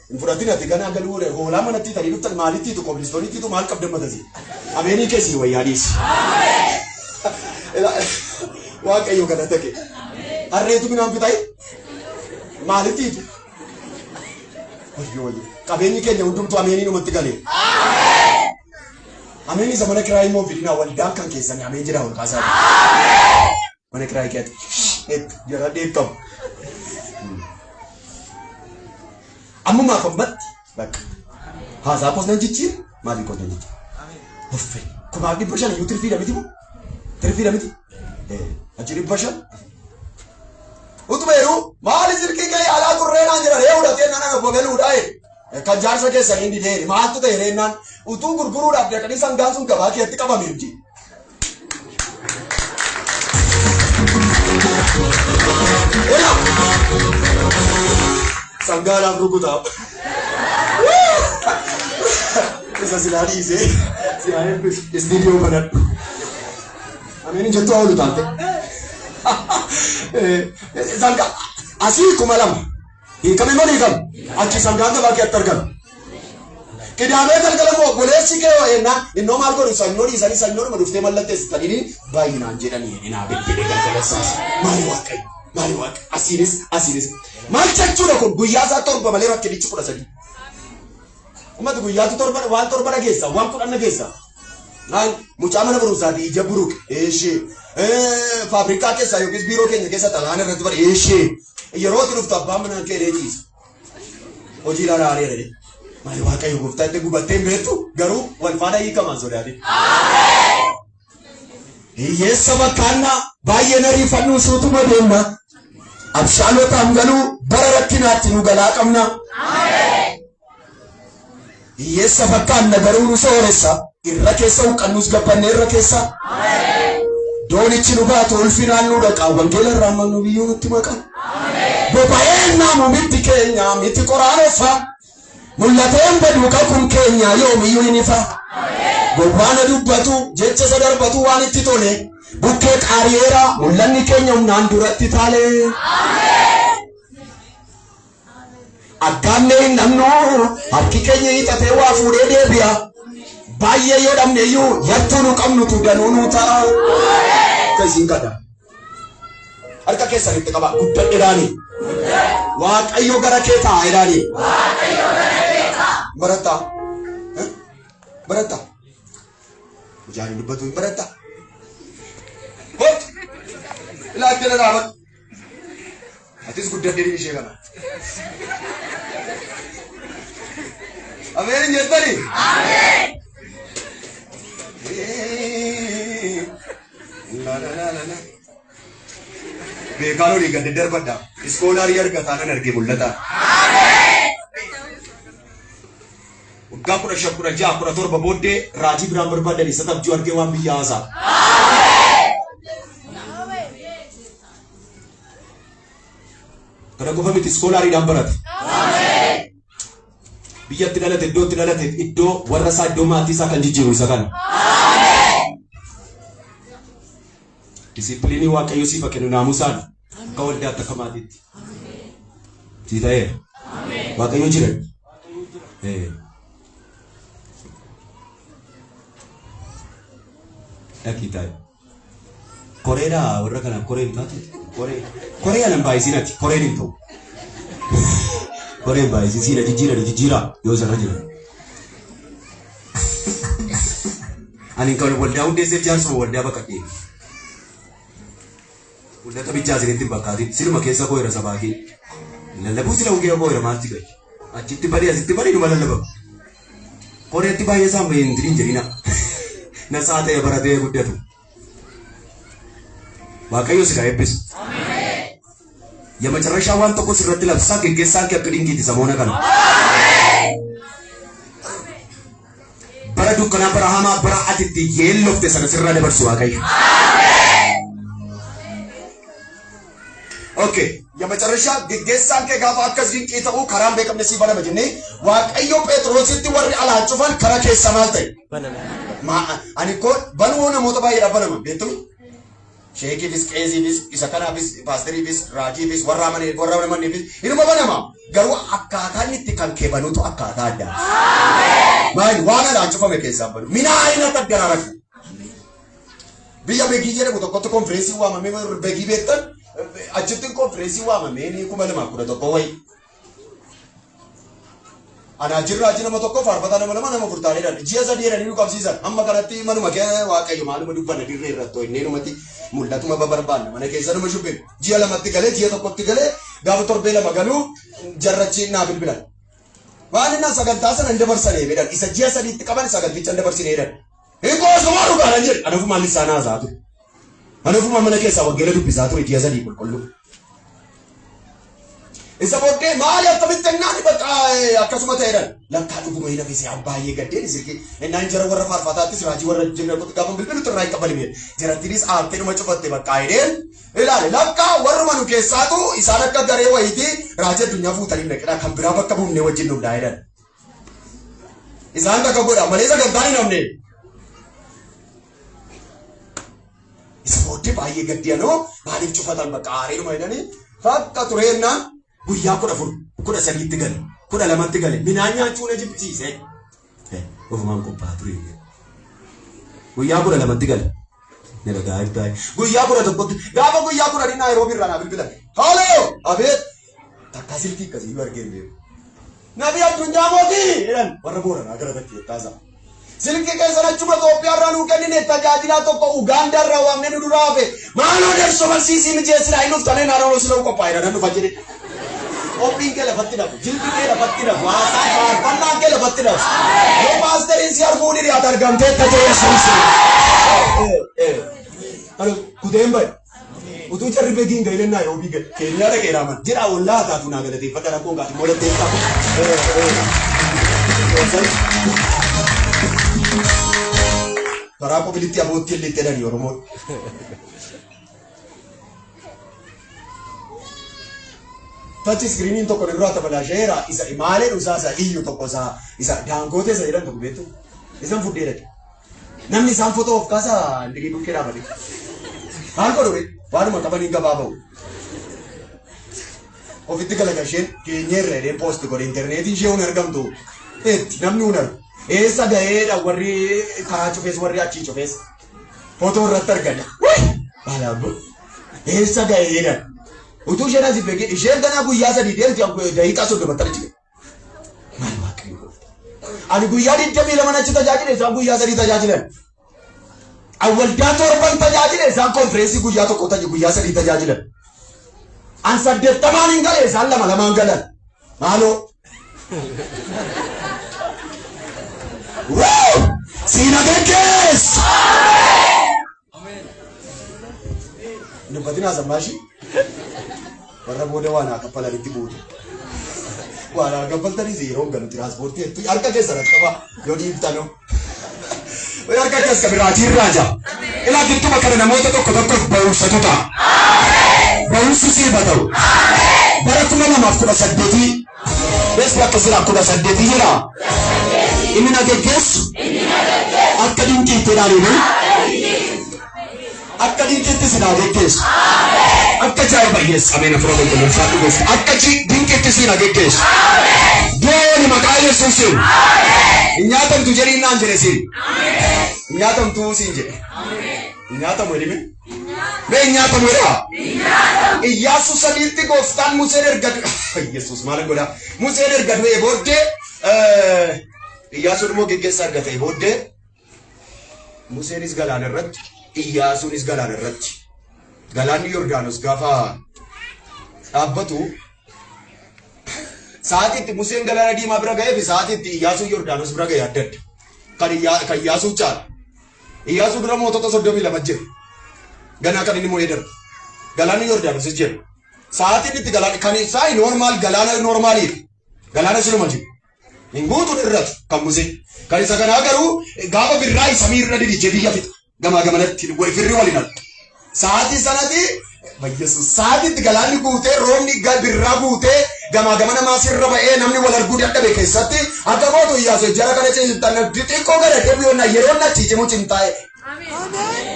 Hin fudhatin ati ganaa galuu hoolaa manatti ta'anii dhuftan maalittiitu kobilistoonittiitu maal qabdan matasi. Ameenii keessi wayyaa dhiisi. Waaqayyo kana ta'e. Harreetu midhaan fixaa? Maalitti hiitu? Wayyoo wayyoo. Qabeenyi keenya hundumtuu ameeniin umatti galee. Ameenii isa mana kiraayii immoo fidinaa waldaan kan keessanii ameen jedhaa ol kaasaa. Mana kiraayii keetti jara dheekkamu. Ammumaaf ammatti bakka haasaa koos nan jijjiira maalii koos nan jijjiira. Uffee 5,500 iyyuu tirfiidha miti moo? Tirfiidha miti? Achi 500. Utuma yeroo maali silkii kee yaalaa turree naan jedhan ee fudhatee naan ana bobeluudha ee. Kan jaarsa keessanii hin didee maaltu ta'e reennaan utuu gurguruudhaaf dhaqanii sangaan sun gabaa keetti qabame miti. Sangaadhaaf rukutaa. Isa silaa dhiisee silaa eebbisu istiidiyoo banadhu. Ameen hin jettu oolu taate. Sangaa asii 2,000 hiikame moo hiikame achi sangaan gabaa keetti argame. Qidaamee galgala immoo obboleessi kee ho'ennaan innoo maal godhu sanyoo dhiisanii sanyoodhuma dhuftee mallatteessitanii baay'inaan jedhanii hinaa bilbilee galgala isaas maali waaqayyo maali waaqa asiinis asiinis maal jechuudha kun guyyaa isaa 7 malee rakkinichi 13. Ummati guyyaatti torba waan torba dhageessa waan 10 dhageessa. Naan mucaa mana barumsaati ija buruqe eeshee faabrikaa keessaa yookiis biiroo keenya keessa xalaan irratti bara eeshee yeroo itti dhuftu abbaan manaa kee ciisa. Hojii ilaalaa areera jedhe. Maali waaqayyo gooftaa itti gubattee hin beektu garuu wal faana hiikamaan sodaatin. Hiyyeessa bakkaannaa baay'een ariifannuu suutuma deemna. Abshaalotaan galuu bara rakkinaatti nu galaa qabna. Hiyyeessa fakkaanna garuu nu sooressa. Irra keessa huqqannus gabbanne irra keessa. Doonichi nu baatu ulfinaan nu dhaqa. Wangeela irraa mannu biyyuu nutti maqa. Boba'een naamu miti keenya miti qoraan offa. Mul'ateen badu kakuun keenya yoomiyyuu hin ifa. Gowwaana dubbatu jecha isa darbatu waan itti tole. Bukkee qaari'eera mul'anni keenya humnaan duratti taale. Aggaamnee hin dhabnu harki keenya hiixatee waa fuudhee deebi'a. Baay'ee yoo dhabne iyyuu yartuu nu qabnutu danuu nu ta'a. Akka isin kadha. Harka keessan itti qaba guddadhe ilaali. Waaqayyo gara kee taa'a ilaali. Barattaa. Barattaa. Mucaan hin dubbatu hin barattaa. Kottu. Ilaa iddoo dhaabadhu. Atis guddadhee ishee kana. Ameen jettani? Ameen. La la la la la. Beekaan olii gadi darbadha. Iskoolaarii argataa nan arge mul'ata. Waggaa 15, 16, 17 booddee raajii biraan barbaadan isa tabjuu argee waan biyya haasaa. Kana qofa miti iskoolaariidhaan barate. Biyyatti dhalate, iddootti dhalate, iddoo warra isaa, iddoo maatii isaa kan jijjiiru isa kana. Disiipiliinii Waaqayyo siif haa kennu naamusaan akka waldaatti akka maatiitti. Sii ta'eera. Waaqayyo jira. Dhaqii taa'i. Koreedha warra kanaaf koree hin taatu. Koree koree anan baay'isiin ati koreen hin ta'u. Koreen baay'isiin siina jijjiira jijjiira yoo isarra jira. Ani kan waldaa hundeesseef jaarsuma waldaa baqadhee. Mul'ata bichaa isinitti hin fakkaatin. Siluma keessa koo jira sabaa kee. Lallabuu sila wangeela koo jira maalti gahi. Achitti badii asitti badii numa lallabama. Koreetti baay'ee isaan bahee hin jedhin jedhina. Natsaa ta'e baratee guddatu. Waaqayyo si haa eebbisu. የመጨረሻ waan tokko sirratti labsaa geggeessaan kee akka dinqiiti samoona kana. Bara dukkanaa bara hamaa bara ati itti yeellofte sana sirraa dabarsu Waaqayyo. Okay. የመጨረሻ geggeessaan kee gaafa akkas dinqii ta'u karaan beekamne sii banama jennee Waaqayyo Phexrositti warri alaan cufan kara keessa maal ta'e? Ani koo banuu namoota baay'eedhaaf banama beektu? Sheekiifis, qeesiifis, isa kanaafis, paasteriifis, raajiifis, warra amane warra amananiifis inuma banama. Garuu akkaataan itti kan kee banutu akkaataa addaa. Maali waan alaan cufame keessaa banu. Minaa ayinat addaraaraka. Biyya Begii jedhamu tokkotti konfireensii waamamee warri Begii beektan Achitti konfireensii waamamee ni 2011 wayi. Anaa jirra achi nama tokko faarfataa nama lama nama furtaanidhaan ji'a 3 jedhanii nu qabsiisan. Amma kanatti manuma kee Waaqayyo maaluma dubbanna dirree irratti inni numatti mul'atuma babarbaanna mana keessa numa shubbinu. Ji'a 2tti galee ji'a 1tti galee gaafa torbee 2 galuu jarrachi naa bilbilan. Waan innaan sagantaa sana hin dabarsanii jedhan isa ji'a 3tti qaban saganticha hin dabarsine jedhan. Hin qoosuma dhugaadhaan jedhe anafumaan lissaanaa haasaa ture. Anafuma mana keessaa wangeela dubbisaa ture ji'a 3 qulqulluu. Isa booddee maali akkamitti ennaan bakka akkasuma ta'edhan. Lakkaa dhuguma hin hafise an baay'ee gaddeen silkii ennaan jara warra faarfataattis raajii warra jirra gaafa bilbilu xirraa hin qabani. Jarattinis aartee dhuma cufatte bakka jedheen ilaale lakkaa warruma nu keessaatu isaan akka garee wayiitii raajii addunyaa fuutanii naqidhaa kan biraa bakka buufnee wajjin dhumnaa jedhan. Isaan takka godha malee sagantaan hin hafne. Isa booddee baay'ee gaddi anoo maaliif cufatan bakka aariidhuma jedhanii bakka tureennaan guyyaa 14 13tti gale 12tti gale midhaan nyaachuu na jibbisiise. Ofumaan qophaa'aa ture. Guyyaa 12tti gale. Ni dhagaa jirtaa. Guyyaa 11tti gaafa guyyaa 10 Naayiroobii irraa naa bilbilan. Haaloo abeet takkaa silkii akkasii iyyuu argee hin beeku. Nabii addunyaa mootii jedhan warra Booranaa gara takkeettaasaa. Silkii keessan achuma Itoophiyaa irraa nuu kennine tajaajilaa tokko Ugaandaa irraa waamnee nu duraa hafe. Maaloo darsoo barsiisii mijeessinaa hin dhuftanee naannoo sinoo qophaa'eera nan dhufa jedhe. Qophiin kee lafatti dhabu, jilbi kee lafatti dhabu, haasaan faarfannaan kee lafatti dhabu. Yoo paasteriin si arguu ni dhiyaata argamteetta jee Yesuus. Kuteen bahe. Utuu jarri beekii hin ga'iin Naayiroobii ga'e. Keeniyaa dhaqee raaman. Jedhaa ollaa taatu naa galateeffadha rakkoon kaati moolattee qabu. Karaa qobilitti abootti illee itti jedhani Oromoon. Tachi iskiriiniin tokko irraa tabalaasheera isa maalee dhusaa isa iyyu tokko isa isa daangootee isa jedhan tokko beektu. Isan fuddee dhaqe. Namni isaan fotoo of kaasa indirii bukkee dhaabate. Maal godhu ree? Waanuma qabanii gabaa ba'u. Ofitti galagasheen keenyeerra jedheen poosti godhe intarneetiin ishee hun argamtu. Eetti namni hun argu. Eessa ga'eedha warri karaa cufees warri achii cufees. Fotoo irratti argani. Baalaabbo. Eessa ga'eedha. Utuu isheen asii beekee isheen ganaa guyyaa 3 deemti daqiiqaa 30 achi ga'e. Maal Waaqayyo gooftaa. Ani guyyaa 22 achi tajaajile isaan guyyaa 3 tajaajilan. An waldaa torban tajaajile isaan konfireensii guyyaa tokko guyyaa 3 tajaajilan. An 80n hin gale isaan lama lamaan galan. Maaloo. Woo! Siina geggeessa! Dubbatinaa sammaashii. Warra booda waan haa kaffalanitti buutu. Waan haa kaffaltanis yeroo galu tiraanspoortii hedduu harka keessa rakkaba yoo dhiiftanoo. Harka keessa biraatii irraa jaa. Ilaa gidduma kana namoota tokko tokkoof barumsatu ta'a. Barumsi siif haa ta'u. Bara 2018 Beessi akka jira 18 jira. Inni na geggeessu akka dinqiitti ilaalini. Akka dinqiitti si naa geggeessu. Akka ajaa'iba yes ameen afura qulqulluu ulfaadhu gooftaa. Akka dinqiitti si na geggeessu. Dooni maqaa Yesuusiin. Hin nyaatamtu jedhiin naan jedhe siin. Hin nyaatamtu siin jedhe. Hin nyaatamu jedhime. Mee hin nyaatamu jedhaa. Iyyaasuu 3tti gooftaan Museen erga Yesuus maal godhaa? Museen erga du'ee booddee Iyyaasuun immoo geggeessaa erga ta'e booddee Museenis galaana irratti Iyyaasuunis galaana irratti galaanni Yordaanos gaafa dhaabbatu sa'aatii itti Museen galaana diimaa bira ga'ee fi sa'aatii itti Iyyaasuun Yordaanos bira ga'e adda adda. Kan Iyyaasuu caala. Iyyaasuu dura mootota 32 jira. Ganaa kan inni mo'ee darbe. Galaanni Yordaanosis jira. Sa'aatiin itti galaanni kan isaa noormaal galaana noormaaliidha. Galaana siluma jiru. Hin guutuun irratu kan Musee. Kan isa kanaa garuu gaafa birraa samii irra didichee biyya fixa. Gamaa gamanatti firri waliin argu. Sa'aatii sanatti Yesuus sa'aatii itti galaanni guutee roobni birraa guutee gamaa gamana maasirra ba'ee namni wal arguu dadhabe keessatti akka gootu Iyyaasuu jara kana ceesiftan xixiqqoo gara deebi'oon yeroo na ciicimu cimtaa'e.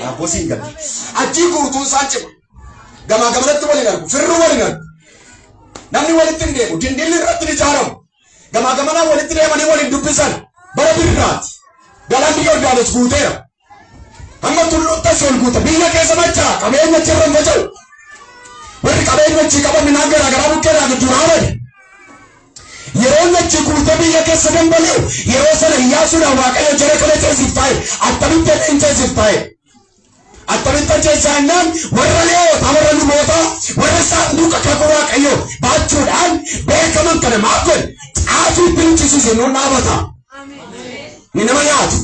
Rakkoo siin galle. Achii guutuun isaan cima. Gamaa gamanatti waliin argu firri waliin argu. Namni walitti hin deemu dindilli irratti hin ijaaramu. Gamaa gamanaa walitti deemanii waliin dubbisan bara birraati. Galaanni Yordaanos guuteera. Hamma tulluutti asii ol guuta. Biyya keessa machaa qabeenya achirra hin faca'u. Warri qabeenya achii qaban midhaan garaa garaa bukkeedhaa gidduu bade. Yeroo inni achii guutee biyya keessa dambali'u yeroo sana Iyyaasuudhaan Waaqayyo jara kana ceesif taa'e attamitti hin ceesif taa'e. Attamitti ceesisaa jennaan warra Leewwotaa warra lubootaa warra saanduqa kakuu Waaqayyo baachuudhaan beekaman kana maal godhe xaafii bilchisiise nuun dhaabata. Ni nama nyaatu.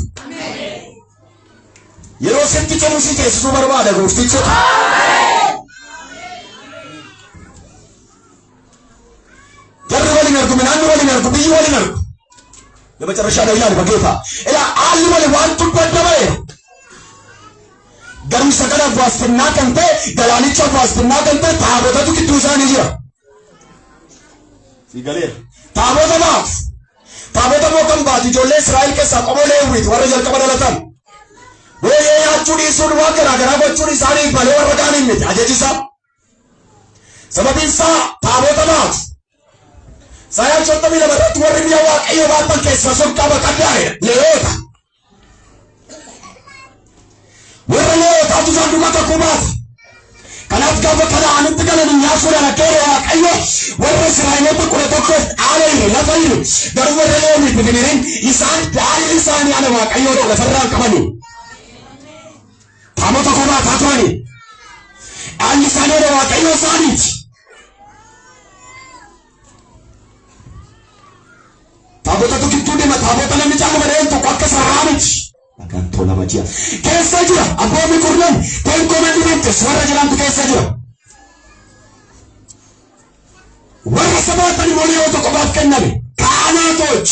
Yeroo sitti cimu si ceesisuu barbaada gooftichi. Jarri waliin argu, midhaanni waliin argu, biyyi waliin argu. የመጨረሻ ላይ ይላል በጌታ እላ haalli wali waan adda ba'eera. Garuu isa kanaaf waasfinnaa kan ta'e galaanichaaf waasfinnaa kan ta'e taabotatu gidduu isaanii jira. Si galeera. Taabota baatu. Taabota immoo kan baatu ijoollee Israa'el keessaa qomoo Leewwiiti warra jalqaba dhalatan. Booyyee nyaachuu dhiisuun waan garaa garaa gochuun isaaniif malee warra kaaniin miti ajaji isaa. Sababiin isaa taabota baatu. Isaayyaas 52 irratti warri mi'a Waaqayyoo baatan keessaa soqqa baqaddaa'edha. Leewoota. Warra Leewwotaatu saanduqa kakuu baata. Kanaaf gaafa Kana'aanitti galan Iyyaasuudhaan akka jedhe Waaqayyo warra Israa'eloota 11f dhaala hire lafa hire garuu warra Leewwiif hin hirin isaan dhaalli isaanii ana Waaqayyoodha lafarraa hin qabani. Taabota koo baataa turani. Dhaalli isaanii ana Waaqayyoo isaaniiti. Taabotatu gidduu deema taabota namni caalu malee tokko akka sarara miti. Nagaan tola maji'a. Keessa jira abboonni kurnan ten commandments warra jedhamtu keessa jira. Warra sabaatan immoo yoo tokko baaf kenname ካህናቶች.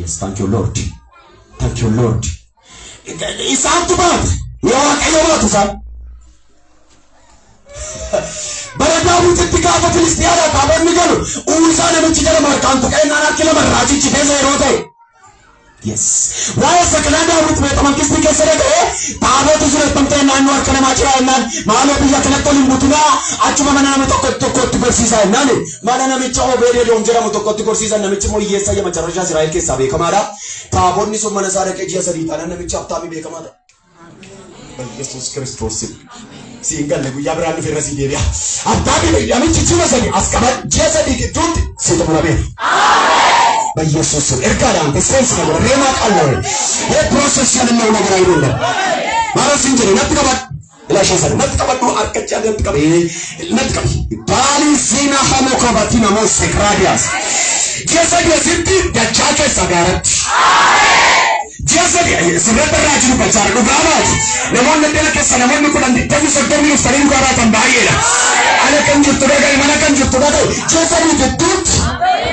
Yes, thank you Lord. Thank you Lord. Isaantu baata. Yaa Waaqayyo baatu isaan. Bara Daawititti gaafa Filistiyaadhaa taabonni galu Uusaa namichi jedhamu harkaan tuqeennaan harki lama irraa ciccitee zeeroo ta'e. Yes. Waa'ee sakalaa Daawit beeta mangistii keessa dhaga'ee taabota sun attamtee naannoo harka namaa jira jennaan maaloo biyya kanatti ol hin butinaa achuma mana nama tokko tokkotti gorsiisaa jennaan mana namicha Obeededoom jedhamu tokkotti gorsiisan namichi immoo hiyyeessa የመጨረሻ Israa'el keessaa beekamaadha. Taabonni sun mana isaa dhaqee ji'a 3 taanaan namichi haftaamii beekamaa ta'e. በኢየሱስ ክርስቶስ ስም siin galle guyyaa biraan dhufe irra sii deebi'a. Haftaamii namichi ji'a 3 as qaban ji'a 3 gidduutti si xumurameera. በኢየሱስ ስም ergaadhaan sense ነገር ሬማ ቃል ነው። ይሄ process ያለው ነገር አይደለም። ማለት እንጀሪ natti qabadhu ilaashee sana natti qabadhu harkachaa natti qabi natti qabi baali zina hamokobatina mose kraadiyaas ji'a 3 asitti dachaa keessa gaaratti ji'a 3 sirratti irraa jiru bachaara dhugaa baati namoonni addana keessa namoonni 10 20 30 dhuftanii dhugaa baatan baay'eedha. Ala kan jirtu dhaga'i mana kan jirtu dhaga'i ji'a 3 gidduutti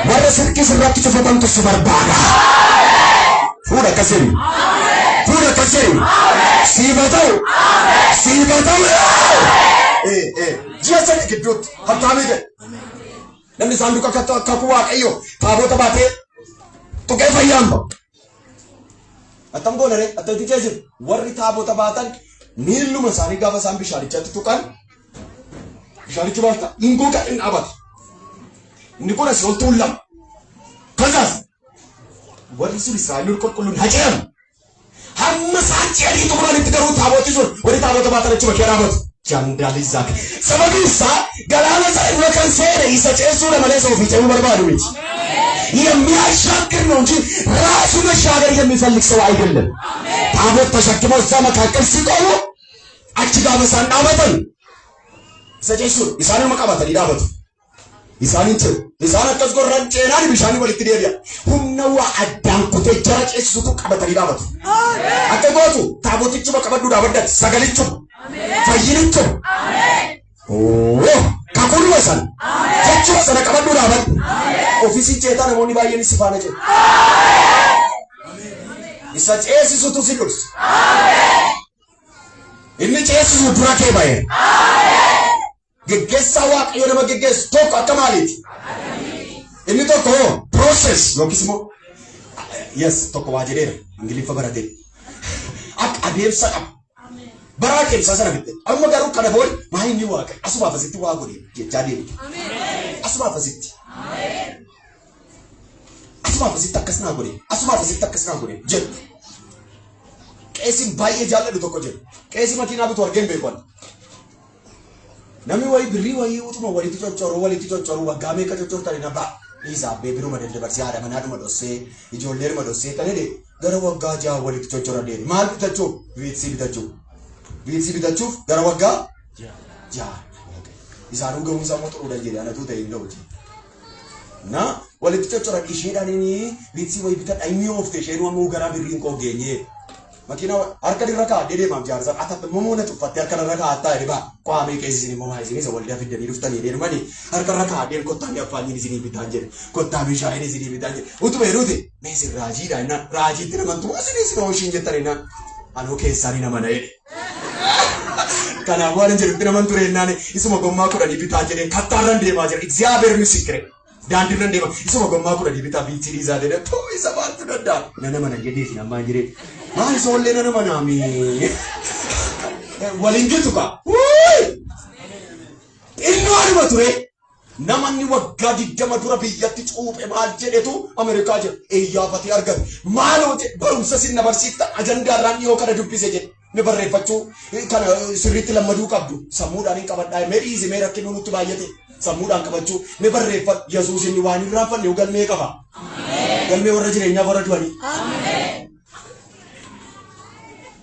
warra sirkii sirratti cufatantu si barbaada. Fuudha akkasiin. Fuudha akkasiin. Siifa ta'u. Siifa ta'u. Ji'a 3 gidduutti haftaamii ta'e. Namni saanduqa kakuu Waaqayyo taabota baatee tuqee fayyaan ba'u. Attam goona ree attamitti ceesifu warri taabota baatan miilluma isaanii gaafa isaan bishaanichatti tuqan bishaanichi maal ta'a? Hin goga hin dhaabatu. Inni kun asii ol tuulama. Kazaas warri sun Israa'el qulqulluun haceeru. Hamma isaan ce'anii xumuranitti garuu taaboti sun warri taabota baatan achuma kee dhaabatu. Jandaalizaak. Sababiin isaa galaana sana irra kan seene isa ceessuudha malee isa ofii ce'uu barbaadu miti. የሚያሻግር ነው እንጂ ራሱ መሻገር የሚፈልግ ሰው አይደለም። ታቦት ተሸክመው እዛ መካከል ሲቆሙ achi gaafa isaan dhaabatan isa ceessuudha. Isaanuma qabatanii dhaabatu. Isaanin ce'u. Isaan akkas gorran ceenaan bishaanii walitti deebi'a. Humna waa addaan kutee jara ceesisutu qabatanii dhaabatu. Akka gootu taabotichuma qabadhu dhaabadhati sagalichuma fayyinichuma. Oo kakuunuma sana jechuma sana qabadhu dhaabadhu. Ofiisii ceetaa namoonni baay'een si faana ce'u. Isa ceesisutu si dursa. Inni ceesisu dura kee ba'eera. Geggeessaa Waaqayyo nama geggeessu tokko akka maaliiti? Inni tokko process yookiis immoo yes tokko waa jedheera Ingiliffa baratee akka adeemsa qaba. Bara adeemsaa sana bitte amma garuu kana booda maa inni waaqa asumaaf asitti waa godhe jechaa deemtu. Asumaaf asitti. Asumaaf asitti akkas naa godhe asumaaf asitti akkas naa godhe jedhu. Qeesiin baay'ee jaalladhu tokko jedhu. Qeesii makiinaa bitu argeen beeku ani. Namni wayii birrii wayii utuma walitti coccoruu walitti coccoruu waggaa meeqa coccortani na ba'a. Dhiisa abbee biruma daddabarsee haadha manaadhuma dhossee ijoolleedhuma dhossee kan jedhe gara waggaa 6 walitti coccoran deeme. Maal bitachuuf? Viitsii bitachuuf. Viitsii bitachuuf gara waggaa 6. Isaanuu ga'umsa immoo xuruudha jedhe anatu ta'e hin ga'u. Na walitti coccoran isheedhaan inni viitsii wayii bitadha inni oofte isheen ammoo garaa birriin koo geenyee. Makiina harka dirra kaa'adhee deemaaf jaarsa ata immoo na tuffattee harka irra kaa'attaa jedhe baa qaamee keessa isin immoo maa isin isa waldaa fiddanii dhuftanii jedhee harka irra kaa'adheen kottaa mi affaanyiin isinii bitaan jedhe kottaa bishaaniin isinii bitaan jedhe utuma jedhuuti mee isin raajiidha jennaan raajiitti namantu isin isin ooshiin jettan jennaan anoo keessaan hin amana jedhe. Kanaaf waan hin jedhutti naman ture jennaan isuma gommaa 10 bitaa jedhee kattaarran deemaa jira Egziyaabeer misikire. Daandiirra deema isuma gommaa 10 bitaa biitii dhiisaa jedhe too isa maaltu danda'a. Nana mana jedhee isin ammaa hin jiree. Maal isoollee nana manaami. Waliin gitu kaa. Xinnoodhuma ture. Namanni waggaa 20 dura biyyatti cuuphe maal jedhetu Ameerikaa jira. Eeyyaafatee argate. Maaloo jedhe barumsa sin na barsiifta ajandaa irraan dhiyoo kana dubbise jedhe. Ni barreeffachuu kana sirriitti lammaduu qabdu. Sammuudhaan hin qabadhaa. Mee dhiisi mee rakkinuu nutti baay'ate. Sammuudhaan qabachuu mee barreeffadhu. Yesuus inni waan hin raanfanne galmee qaba. Galmee warra jireenyaa warra du'anii.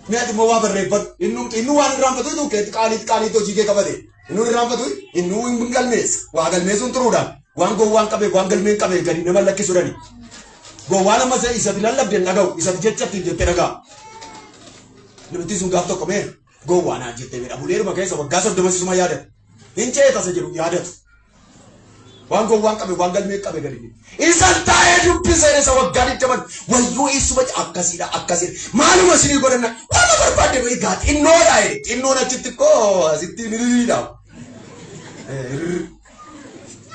Mee ati immoo waa barreeffadhu. Inni waan hin raanfatu itu keetti qaaliitti qaaliitti hojii kee qabate. Inni hin raanfatu inni hin galmeessa. Waa galmeessuun turuudhaan waan gowwaan qabee waan galmeen qabee gadi nama lakkisuudhaani. Gowwaan amma isatti lallabde hin dhaga'u isatti jecha ittiin jettee dhaga'a. Namitti sun gaaf tokko mee gowwaa naan jettee mee buleeruma keessa waggaa 30 sisuma yaadatu. Hin ceeta isa jedhu yaadatu. Waan gowwaan qabe waan galmee qabe gadi. Isan taa'ee dubbisee isa waggaa 20 wayyoo eessuma akkasiidha akkasiidha. Maaluma isinii godhanna waan barbaadde egaa xinnoodha jedhe xinnoon achitti koo asitti hiriiriidha.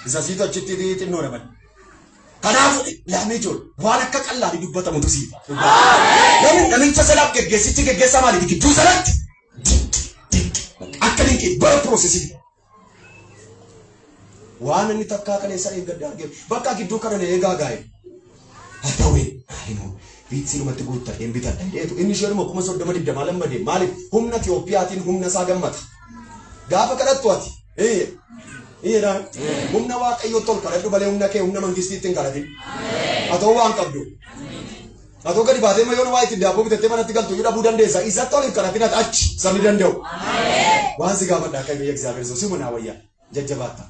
Isa siitu achitti xinnoodha malee. Kanaaf laamee jiru waan akka qallaanii dubbatamutu siifa. Namicha sanaaf geggeessichi geggeessaa maaliiti gidduu sanatti dinqi dinqi akka dinqi bara piroosesii. Waan inni takkaa kaleessa eeggadde argee bakka gidduu kana na eegaa gaa'e. Haa ta'u maalinuu viitsii dhumatti guuttadheen bitadha jedheetu inni isheenuma 30,000 20 lammadee maaliif humna Itiyoophiyaatiin humna isaa gammata. Gaafa kadhattu ati humna waaqayyootti ol kadhadhu malee humna kee humna mangistiitti hin kadhatin. Atoo waan qabdu. Atoo gadi baatee mayoon waa ittiin daabboo bitattee manatti galtu iyyuu dhabuu dandeessa. Isatti ol hin kadhatin ati achi sabni danda'u. Waan si gaafadha akka biyya Egzaabeer soo sima naa wayyaa jajjabaatta.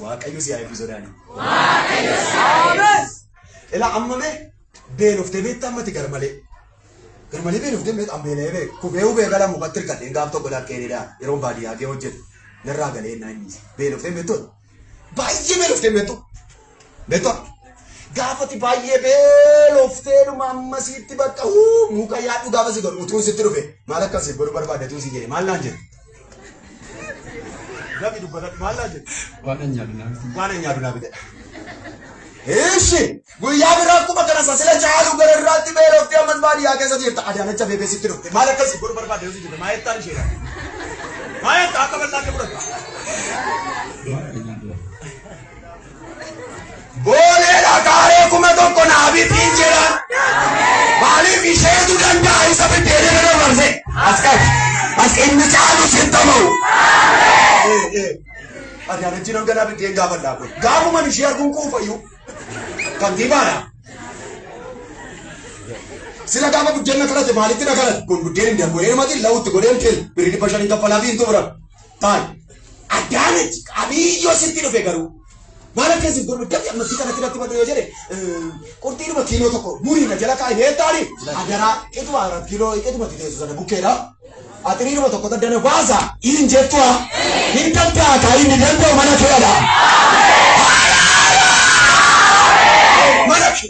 Waaqayyo si haa eebbisu daanii. Ilaa amma mee beeloftee beektaa ammati garmalee. Garmalee beeloftee beektaa beela'ee beeku. Kufee hubee gara mukatti hirkadheen gaaf tokko lakkee yeroo baadiyyaa kee hojjetu. Narraa galee naa inni beeloftee beektu. Baay'ee beeloftee beektu. Beektu. Gaafati baay'ee beeloftee dhuma ammasiitti bakka muka yaadhu gaafa si godhu utuun sitti dhufe maal akkasii godhu barbaadde si jedhe maal naan jedhe. Gabi dubbatadhu maal naan jedhe. Waan an nyaadu naa bite. Waan an nyaadu naa bite. Ishi guyyaa biraa akkuma kana sasila caalu gara irraatti beeloftee ammas baadiyyaa keessa jirta. Adaanacha beebee sitti dhufte maal akkasii godhu barbaadde si jedhe maa jettaan isheedha. Maa jettaa akka bal'aa kee fudhatta. Waan an nyaadu. Booleedha kaaree 1000 naa bitiin jedha. Maaliif isheetu danda'a isa biddeena dabarse. As qabi. As inni caalu sitti ta'u. Adaanachi nan ganaa biddeen gaafadhaa kun. Gaafuman ishee arguun quufayyuu. Kantiibaadha. Sila gaafa buddeen na kadhate maalitti na kadhate? Kun buddeen hin darbu. Eenyumatti lawutti godheen kennu. Birrii 500 kaffalaa fi hin xumuran. Taayi. Adaanachi qabiyyoo sitti dhufe garuu. Maal akkasii godhu dabbi ammatti kanatti natti badhu yoo jedhe qurxiidhuma kiiloo 1 muriina jala kaa'e beektaani adaraa qixuma 4 kiiloo qixuma teessu sana bukkeedha. Axiriidhuma tokko daddana baasa hin jettua hin danda'a kaa inni danda'u mana keedha. Mana kee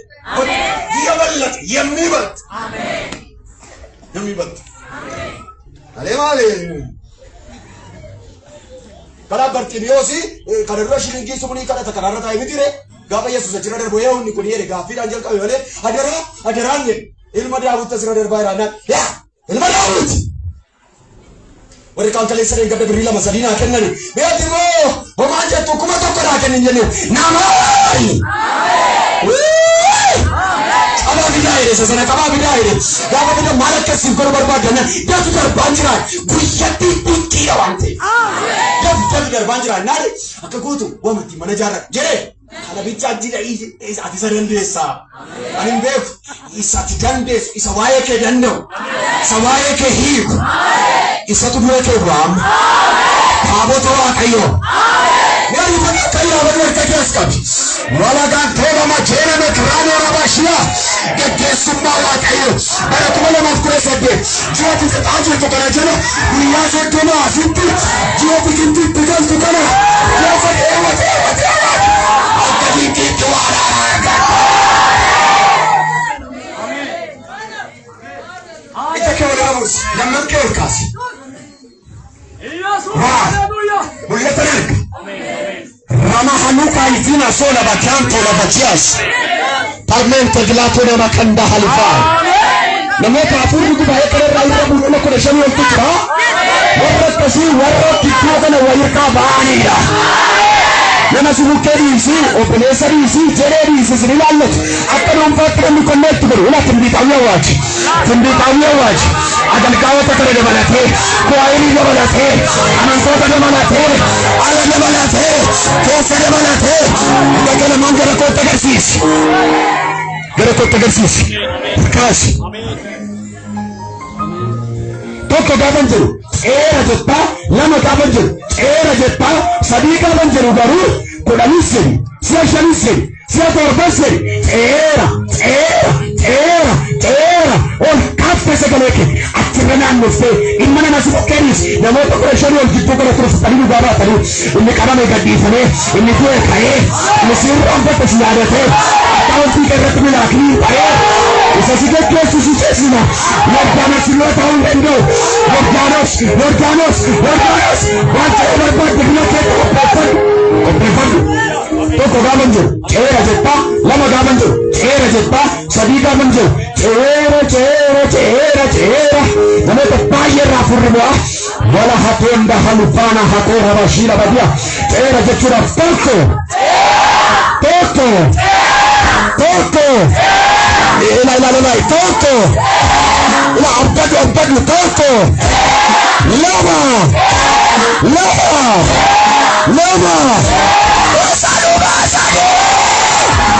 የበለጠ የሚበልጥ የሚበልጥ Alee maali? Karaa Barximiyoosi kana dura shilingii sumunii kadhata karaarra taa'ee miti ree gaafa Yesuus achirra darbu yoo inni kun jedhe gaaffiidhaan jalqabe malee adaraa adaraan jedhe ilma Daawit asirra darbaa jira naan yaa ilma Daawit warri kaan kaleessa gadda birrii 2 3 naa kennani beekti immoo homaa jettu 1000 naa kennin jenne namaayi. Qabaa bidaa jedhe isa sana qabaa bidaa jedhe gaafa bida maal akkasiif godhu barbaaddan datu darbaan jira guyyatti dinqii. Dinqiidha waan ta'eef. Dafi dafi darbaan jira naani akka gootu wamatti mana jaarra jedhee kana bichaa jidha ati isa dandeessaa. Ani hin beeku isa ati dandeessu isa waa'ee kee danda'u isa waa'ee kee hiiku isatu dura kee bu'a amma. Taabota Waaqayyoo. Warri Waaqayyoo abaduu harka kee as qabi. Walagaan toolama jeename kiraanoo rabashiyaa gaggeessummaa Waaqayyoo bara 2018 ji'a fixataa jirtu kana jala guyyaa 30 asitti ji'a biqiltuutti galtu kana lafa dheewwate dheewwate akka dinqiitti waan haaraa argatta. Ija kee ol qabuus lamman kee ol kaasi. Yesus Waa haleluya. mul'atan arga. Ramahanuka izina sola bakanto la bachias. Parmente gilato nama kanda halifaa. Namoota afurri gubaa'ee kanarraa irra bu'uura 15 oltu jira. Warra akkasii warra gidduu kana wayirkaa ba'anidha. Nama si bukkee dhiisii, obboleessa dhiisii, jedhee dhiisii sin ilaallatu. Akka dhuunfaatti namni konneetti godhu ila timbiixaawwi awwaaji. Timbiixaawwi awwaaji. Agalgaa'ota kana dabalatee, kuwaayirii dabalatee, amantoota dabalatee, ala dabalatee, keessa dabalatee, hunda kana maan gara kootti agarsiisi. Gara kootti agarsiisi. Kaasi. Tokko gaafan jedhu ceera jettaa, lama gaafan jedhu ceera jettaa, sadii gaafan jedhu garuu 10s jedhi, si'a 5s jedhi, si'a 7s jedhi, ceera, ceera, ceera, ceera, ol kaafte sagalee kee achirra naannoftee dhimma nama si bukkeenis namoota 15 ol gidduu kana turfatanii dhugaa baatanii inni qabame gadhiifamee, inni du'e ka'ee, inni si irraanfatte si yaadatee, akkaawuntii kee irratti milaakni ta'ee, isa si geggeessu si ceesisna. Yordaanos illee ta'uu hin danda'u. Yordaanos, Yordaanos, Yordaanos waan ta'uu barbaadde biyya keetti qopheeffadhu. Qopheeffadhu. Tokko gaafan jiru ceera jettaa, lama gaafan jiru ceera jettaa, sadii gaafan jiru ceera, ceera, ceera, ceera. Namoota baay'ee irraa furri bu'a. Wala hatoonda halufaana hatoo rabashiila badiya. Ceera jechuudhaaf tokko, tokko, tokko. Ila ila ila tokko. Ila abdadu abdadu tokko. Lama, lama, lama. Saduma sadii.